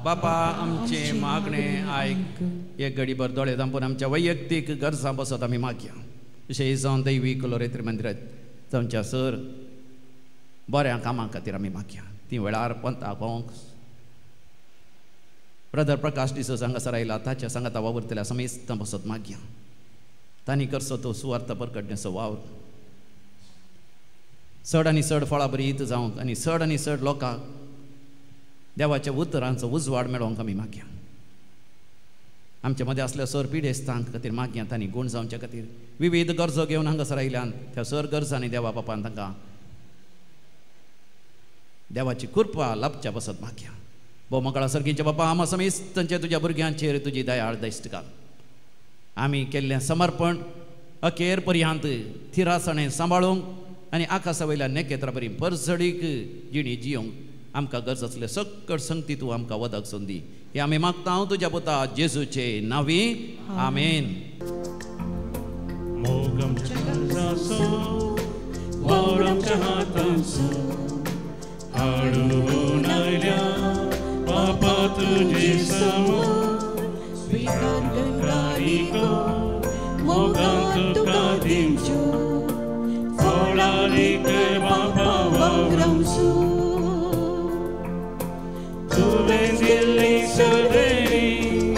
बापा आमचें मागणें आयक. एक घडीभर दोळे धांपून आमच्या वैयक्तीक गरजां बसत आमी मागया. विशेश जावन दैवीक लोरेत्री मंदिरांत जावच्या सर बऱ्या कामां खातीर आमी मागया. ती वेळार पंथाक पावोंक ब्रदर प्रकाश डिसोजा हांगासर आयला ताच्या सांगाता वावुरतल्या समेस्तां बसत मागया. तांणी करचो तो सुवार्थ परकटण्याचो वावर चड आनी चड फळां बरी जावंक आनी चड आनी चड लोकांक देवाच्या उतरांचो उजवाड मेळोवंक आमी मागया. आमच्या मदें आसल्या सर पिडेस्तांक खातीर मागया. तांणी गूण जावच्या खातीर विविध गरजो घेवन हांगासर आयल्यान त्या सर गरजांनी देवा बापान तांकां देवाची कृपा लाभच्या बसत मागया. भोव मकळा सर्गींच्या बापा आमा समेस्तांचे तुज्या भुरग्यांचेर तुजी दयाळ दिश्ट घाल. आमी केल्लें समर्पण अखेर पर्यंत थिरासणें सांबाळूंक आनी आकाशा वयल्या नेकेत्रा बरी परजडीक जिणी जियोंक आमकां गरज आसलें सकट संगती तूं आमकां वदक संदी हे आमी मागता हांव तुज्या पुता जेजूचे नांवी. आमेन.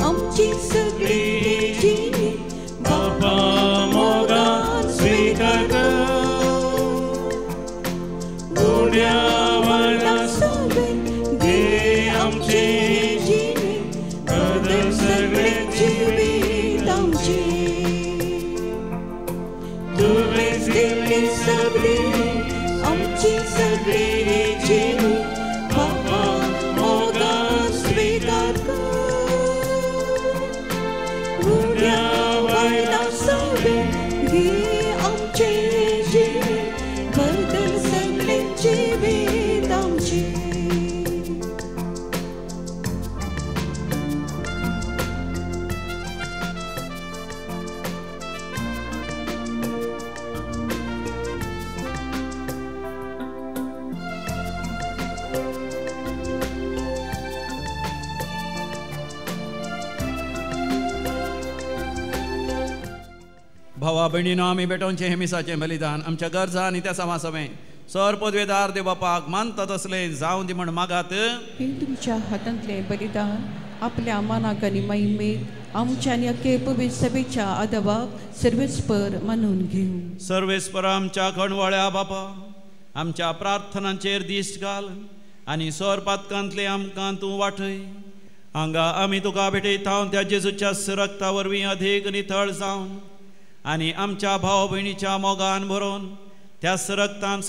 आमची सगळी जिणी बापा मोगान स्वीकार कर. उड्या वयल्या घे आमची जिणी बदल सगळें जिवीत आमचें. तुवें दिल्ली सगळी आमची सगळी जिणी बापा मोगान स्वीकार कर. उड्या वयल्या घे आमचें जिणी बदल सगळें जिवीत आमचें. भावा भयणीनो आमी भेटोवचें हें मिसाचें बलिदान आमच्या गरजा आनी त्या समासवें सर पदवेदार देव बापाक मानता तसलें जावं दी म्हण मागात. हें तुमच्या हातांतलें बलिदान आपल्या मानाक आनी महिमेक आमच्या आनी अखे पवित्र सभेच्या आदाबाक सर्वेस्पर मानून घेवं. सर्वेस्पर आमच्या खणवळ्या बापा आमच्या प्रार्थनांचेर दिश्ट घाल आनी सर पातकांतलें आमकां तूं वाटय. हांगा आमी तुका भेटयता त्या जेजूच्या रक्ता वरवीं अधीक नितळ जावन आनी आमच्या भाव भयणीच्या मोगान भरोवन त्या रक्तान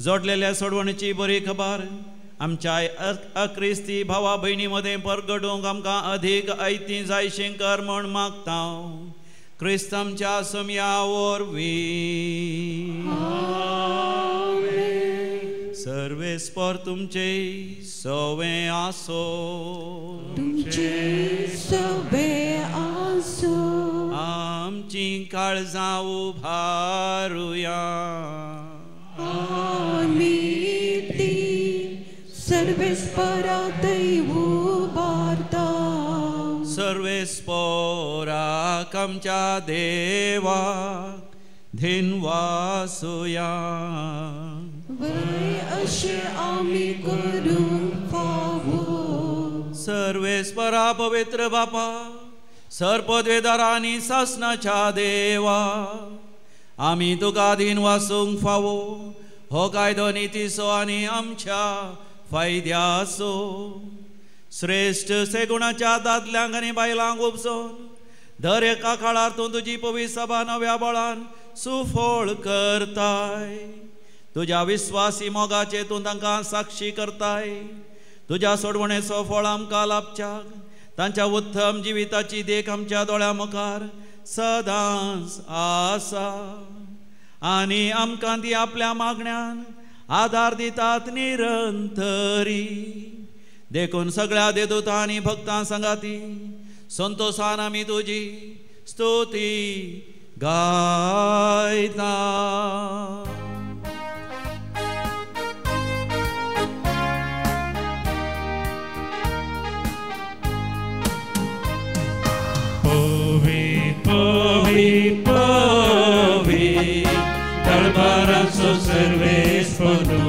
जोडलेल्या सोडवणीची बरी खबर आमच्या अक्रिस्ती भावा भयणी मदें परगडूंक आमकां अधीक ऐती जायशें कर म्हण मागता. क्रिस्त आमच्या समया वरवीं. सर्वेस्पर तुमचे सवे आसो. तुमचे सवे आसो. आमची काळजां उभारुया. आमी ती सर्वेस्परा थंय उबारता. सर्वेस्पराक आमच्या देवाक धिनवासुया. वय अशें आमी करूंक फावो. सर्वेस्परा पवित्र बापा सर्पद्वेदारांनी सासनाच्या देवा आमी तुका दीन वासूंक फावो हो कायदो नितीचो आनी आमच्या फायद्याचो. श्रेश्ठ सेगुणाच्या दादल्यांक आनी बायलांक उपजोवन दर एका काळार तूं तुजी पवित्र सभा नव्या बळान सुफळ करताय. तुज्या विस्वासी मोगाचे तूं तांकां साक्षी करताय. तुज्या सोडवणेचो फळ आमकां लाभच्याक तांच्या उत्तम जिविताची देख आमच्या दोळ्या मुखार सदांच आसा आनी आमकां ती आपल्या मागण्यान आदार दितात निरंतरी. देखून सगळ्या देदूतां आनी भक्तां सांगाती संतोषान आमी तुजी स्तुती गायता. पवी पवी पवी दरबाराचो सर्वेस्परू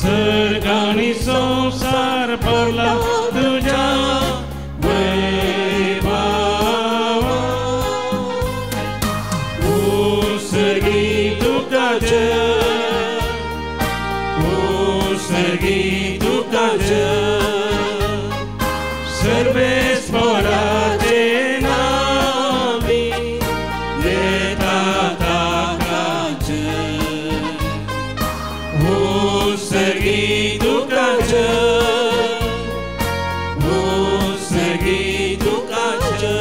सर्ग आनी संवसार भरला तुज्या वैभवान. उसर्गी तुका जय, उसर्गी तुका जय, सर्वेस्पराचे नामी येता ताका जय. उसर्गी तुका जय, उसर्गी तुका जय.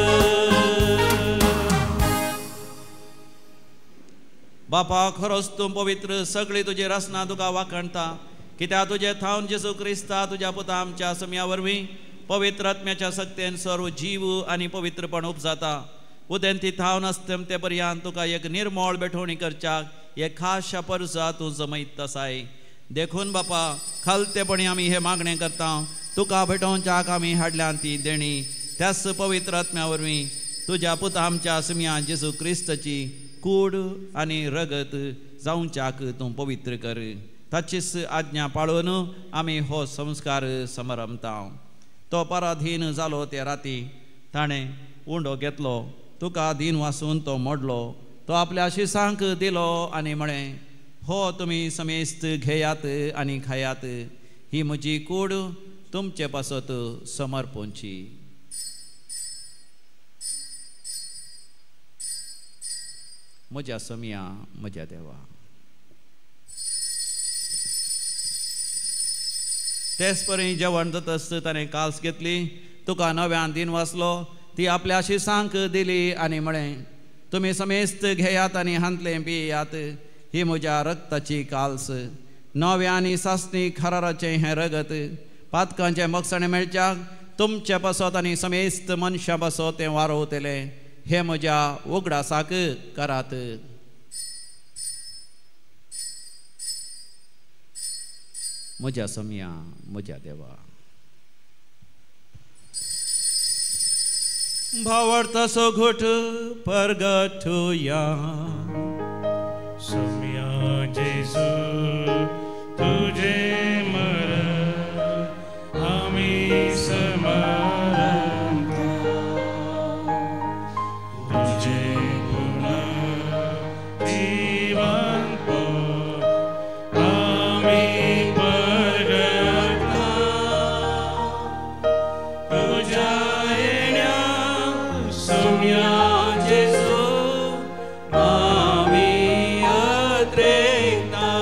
बापा खरोच तूं पवित्र, सगळी तुजी रचना तुका वाखणता. कित्याक तुजे थावन जेजू क्रिस्ता तुज्या पुता आमच्या सम्या वरवीं पवित्र आत्म्याच्या सक्तेन सर्व जीव आनी पवित्रपण उपजाता. उदेंती थावन आसतम ते पर्यंत तुका एक निर्मळ बेठोवणी करच्याक एक खास परजा तूं जमयत आसाय. देखून बापा खालतेपणी आमी हे मागणें करता, तुका भेटोवच्याक आमी हाडल्यान ती देणी त्याच पवित्र आत्म्या वरवीं तुज्या पुता आमच्या सम्या जेजू क्रिस्ताची कूड आनी रगत जावच्याक तूं पवित्र कर. ताचीच आज्ञा पाळून आमी हो संस्कार समरमता. तो पराधीन जालो ते राती ताणें उंडो घेतलो, तुका दीन वासून तो मोडलो, तो आपल्या शिसांक दिलो आनी म्हळें, हो तुमी समेस्त घेयात आनी खायात, ही म्हजी कूड तुमचे पासत समर्पणची. म्हज्या सम्या म्हज्या देवा. तेच परी जेवण जातच ताणें काल्स घेतली, तुका नव्यान दीन वाचलो, ती आपल्या शिसांक दिली आनी म्हळें, तुमी समेस्त घेयात आनी हांतलें पियात, ही म्हज्या रक्ताची काल्स, नव्या आनी सासणी खराराचें हें रगत पातकांचें मगसणें मेळच्याक तुमचे पासत आनी समेस्त मनशां पासत तें वारोवतलें, हें म्हज्या उगडासाक करात. म्हज्या सम्या म्हज्या देवा. भावार्थाचो घोट परगटुया. सम्या जेजू तुझे मरण आमी समरता, तुझे पुनर्जीवनपण आमी परगटता. तुझ्या येण्या सम्या जेजू आमी अद्रेकता.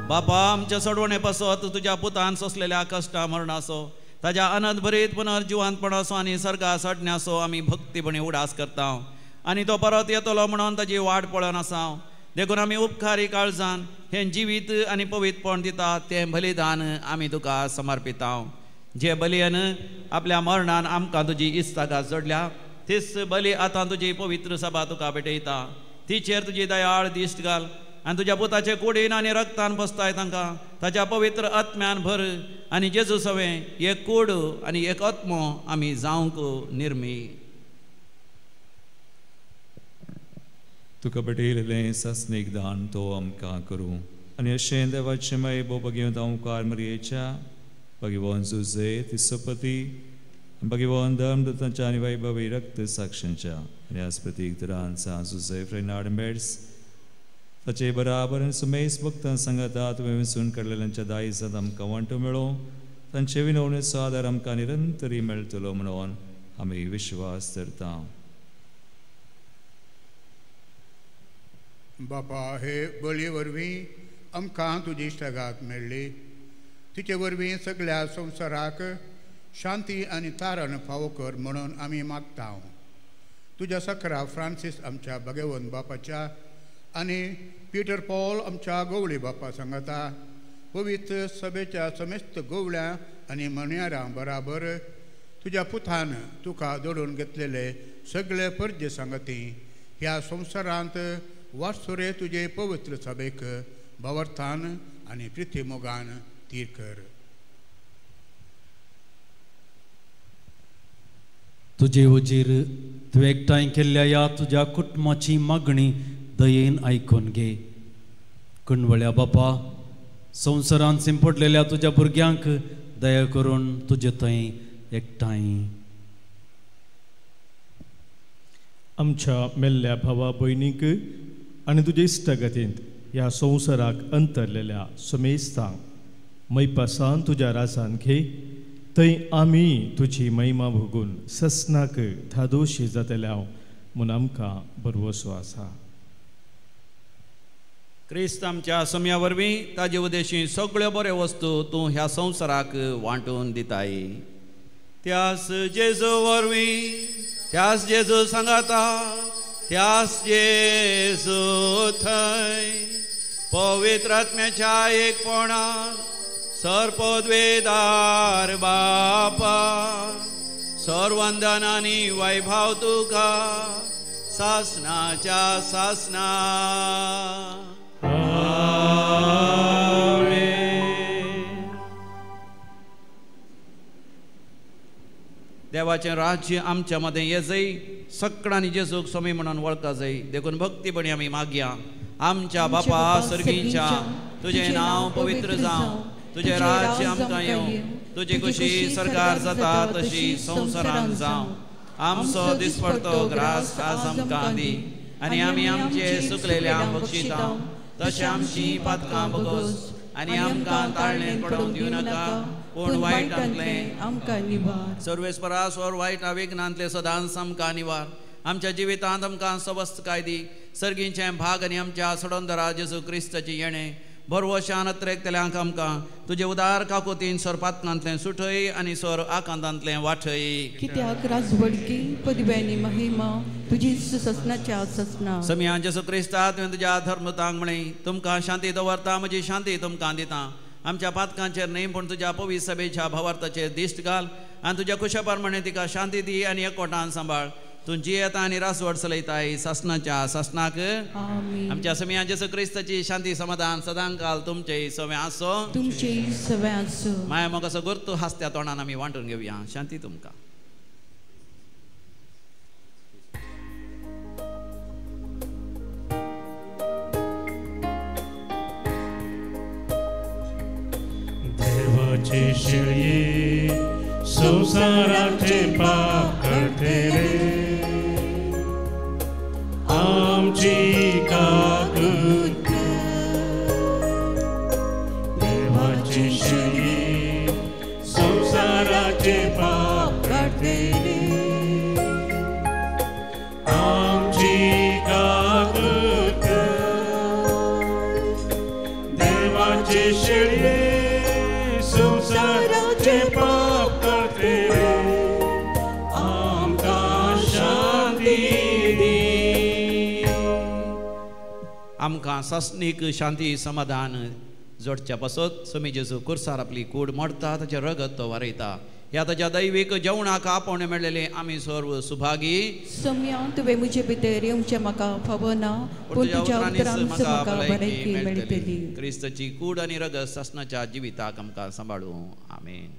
बापा आमच्या सोडवणे पासत तुज्या पुतान सोंसलेल्या कश्टा मरणाचो, ताज्या अनंत भरीत पुनर्जिवांतपणाचो आनी सर्गा चडण्याचो आमी भक्तीपणी उडास करता आनी तो परत येतलो म्हणून ताजी वाट पळोवन आसा. देखून आमी उपकारी काळजान हें जिवीत आनी पवित्रपण दिता तें बलिदान आमी तुका समर्पिता. जे बलियन आपल्या मरणान आमकां तुजी इस्तागात जोडल्या तीच बली आतां तुजी पवित्र सभा तुका भेटयता. तिचेर तुजी दयाळ दिश्ट घाल आनी तुज्या पुताचे कुडीन आनी रक्तान बसताय तांकां ताच्या पवित्र आत्म्यान भर आनी जेजू सवें एक कूड आनी एक आत्मो आमी जावंक निर्मी. तुका भेटयलेलें सासणीक दान तो आमकां करूं आनी अशें देवाचें माय भोव भगवंत ओंकार मरियेच्या भगवान जुजे तिसपती भगवान धर्म दत्तांच्या आनी वैभवी रक्त साक्षांच्या आनी आज प्रतीक तरान सांत जुझेफ रेनार्ड मेड्स ताचे बराबर आनी सुमेस भक्तां सांगाता तुवें विसून काडलेल्यांच्या दायजांत आमकां वांटो मेळो, तांचे विनवणेचो आदार आमकां निरंतरी मेळटलो म्हणून आमी विश्वास धरता. बापा, हे बळी वरवीं आमकां तुजी इश्टागात मेळ्ळी, तिचे वरवीं सगळ्या संवसाराक शांती आनी तारण फावो कर म्हणून आमी मागता. तुज्या सकरा फ्रांसीस आमच्या भगवंत बापाच्या आनी पीटर पॉल आमच्या गवळी बापा सांगता पवित्र सभेच्या समेस्त गवळ्या आनी म्हणयारां बराबर तुज्या पुतान तुका जोडून घेतलेले सगळे परजे सांगती ह्या संवसारांत वाटसुरे तुजे पवित्र सभेक भावार्थान आनी प्रितीमोगान तीर कर. तुजे वजीर तुवें एकठांय केल्ल्या ह्या तुज्या कुटुंबाची मागणी दयेन आयकून घे. कणवळ्या बापा, संवसारांत सिंपडलेल्या तुज्या भुरग्यांक दया करून तुजे थंय एकठांय. आमच्या मेल्ल्या भावा भयणीक आनी तुजे इश्टागतींत ह्या संवसाराक अंतरलेल्या समेस्तांक मैपासान तुज्या राजान घे, थंय आमी तुजी महिमा भोगून ससनाक धादोशी जातल्या म्हूण आमकां भरवसो आसा. क्रिस्त आमच्या सम्या वरवीं ताजे उदेशी सगळ्यो बऱ्यो वस्तू तूं ह्या संवसाराक वांटून दिताय. त्यास जेजू वरवीं, त्यास जेजू सांगाता, त्यास जेजू थंय पवित्र आत्म्याच्या एकपणान सर्पद्वेदार बापा सर्वंदन आनी वैभव तुका सासनाच्या सासना. देवाचें राज्य आमच्या मदें ये जाय, सगळ्यांनी जेजूक स्वामी म्हणून वळखा जाय, देखून भक्तीपणी आमी मागया. आमच्या बापा सर्गीच्या, तुजें नांव पवित्र जावं, तुजें राज्य आमकां येवं, तुजी खुशी सरकार जाता तशी संवसारांत जावं. आमचो दिसपडतो ग्रास आज आमकां दी आनी आमी आमचे सुकलेल्या बक्षिता तशें आमची पातकां बगोस आनी आमकां ताळणें पडोवंक दिवं नाका, पूण वायटांतलें आमकां निवार. सर्वेस्परा स्वर वायट आविघ्नांतलें सदांच आमकां निवार. आमच्या जिवितांत आमकां सवस्तकाय दी, सर्गीचें भाग आनी आमच्या सडोंदरा जेजू क्रिस्ताची येणें भरवशान अत्रेकतल्यांक आमकां तुजे उदार काकुतीन सोरपातकांतलें सुठय आनी सोर आकांतांतलें वाठय. कित्याक राजवडकी पदव्यांनी महिमा तुजी ससनाच्या ससना. समिया जेजू क्रिस्ता, तुवें तुज्या धर्मतांक म्हळें, तुमकां शांती दवरता, म्हजी शांती तुमकां दिता. आमच्या पातकांचेर न्हय पूण तुज्या पवित्र सभेच्या भावार्थाचेर दिश्ट घाल आनी तुज्या कुशा प्रमाणे तिका शांती दी आनी एकवटान सांबाळ. तूं जियेता आनी रासवड चलयताय सासनाच्या सासनाक. आमच्या समिया जेजू क्रिस्ताची शांती समाधान सदांकाल तुमचे सवे आसो, तुमचे सवे आसो. माया मोगाचो गुर्तू हासत्या तोंडान आमी वांटून घेवया. शांती तुमकां. देवाचे शेळये संवसाराचे पाप काडटले, आमची काकूत कर. देवाचे शेळये संवसाराचे पाप काडटले, आमची काकूत कर. देवाचे शेळये संवसाराचे पाप काडटले, आमकां शांती दी. आमकां सासणीक शांती समाधान जोडच्या पासत स्वामी जेजू कुर्सार आपली कूड मोडटा, ताचें रगत तो वारयता. ह्या ताच्या दैवीक जेवणाक आपोवणें मेळ्ळेलें आमी सर्व सुभागी. सम्या, तुवें म्हजे भितर येवचें म्हाका फावना, पूण तुज्या उतरांनीच म्हाका भलायकी मेळटली. क्रिस्ताची कूड आनी रगत सासणाच्या जिविताक आमकां सांबाळूं. आमेन.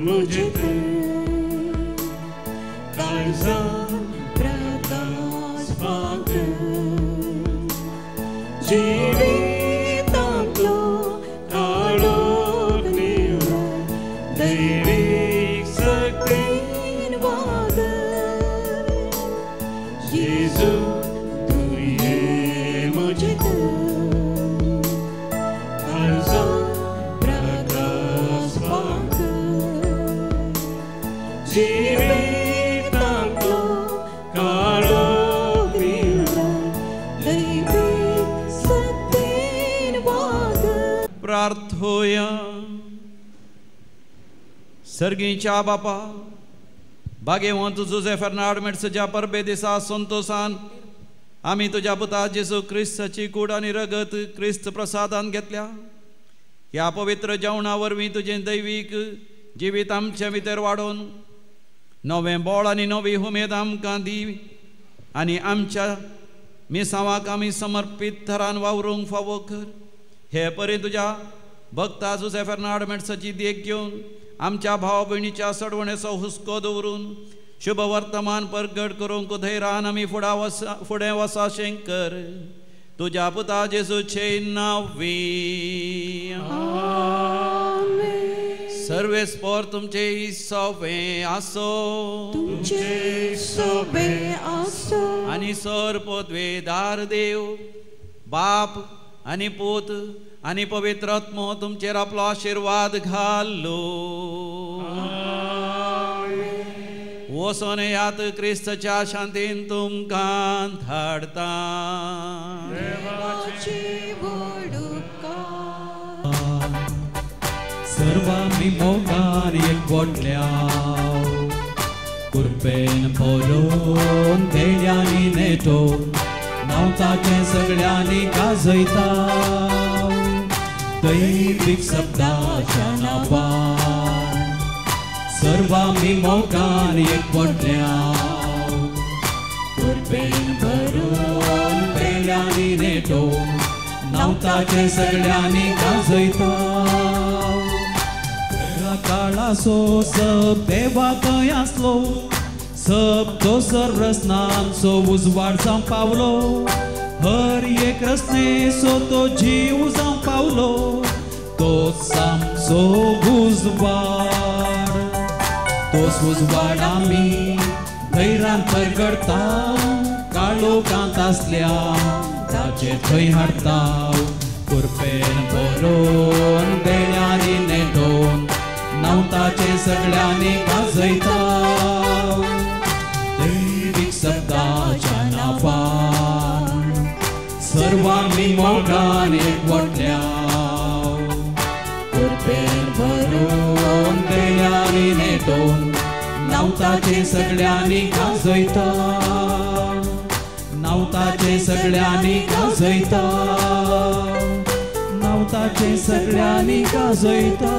म्हजें काळजां प्रकाश फांक जिवितांतलो काळोख निवळ दैवीक शक्तीन वागर जेजू तूं ये म्हजें काळजां प्रकाश फांक जिवितांतलो काळोख निवळ दैवीक शक्तीन वागर. प्रार्थोया. सर्गीच्या बापा, भाग्यवंत जुजे फेर्नांड मेड्सच्या परबे दिसा संतोसान आमी तुज्या पुता जेजू क्रिस्ताची कूड आनी रगत क्रिस्त प्रसादान घेतल्या. ह्या पवित्र जेवणा वरवीं तुजें दैवीक जिवीत आमचे भितर वाडोवन नवें बळ आनी नवी उमेद आमकां दी आनी आमच्या मिसांवाक आमी समर्पीत थरान वावरूंक फावो कर. हे परी तुज्या भक्ता जुजे फेर्नांड मेड्साची देख घेवन आमच्या भाव भयणीच्या सडवणेचो हुस्को दवरून शुभ वर्तमान परगट करूंक धैर्यान आमी फुडें वसाशें कर. तुज्या पुता जेजूचे नांवी. सर्वेस्पोर तुमचे सोबे आसो, तुमचे सोबे आसो. आनी सर पदवेदार देव बाप आनी पूत आनी पवित्र आत्मो तुमचेर आपलो आशिर्वाद घालो. वचोन यात क्रिस्तच्या शांतीन तुमकां धाडता. सर्वांनी मोगान एकवटल्या कुरपेन भरून तेड्यांनी नेटो नांव ताचें सगळ्यांनी गाजयता. दैवीक शब्दाच्या नांवान सर्वांनी मोगान एकवटल्या कुरपेन भरून तेड्यांनी नेटो नांव ताचें सगळ्यांनी गाजयता. काळासो सब देवा थंय आसलो, सब तो सर्वरसनांचो उजवाड जावंक पावलो. हर एक रसनेसो तो जीव जावंक पावलो, तो सामचो उजवाड. तोच उजवाड आमी धैर्यान परगडता, काळोखांत आसल्या ताचे थंय हाडता. कुरपेन भरून देण्यांनी नेटोवन नांव ताचें सगळ्यांनी गाजयता. दैवीक शब्दाच्या नांवान सर्वांनी मोगान एकवटल्या कुरपेन भरून देण्यांनी नेटोवन नांव ताचें सगळ्यांनी गाजयता. नांव ताचें सगळ्यांनी गाजयता. नांव ताचें सगळ्यांनी गाजयता.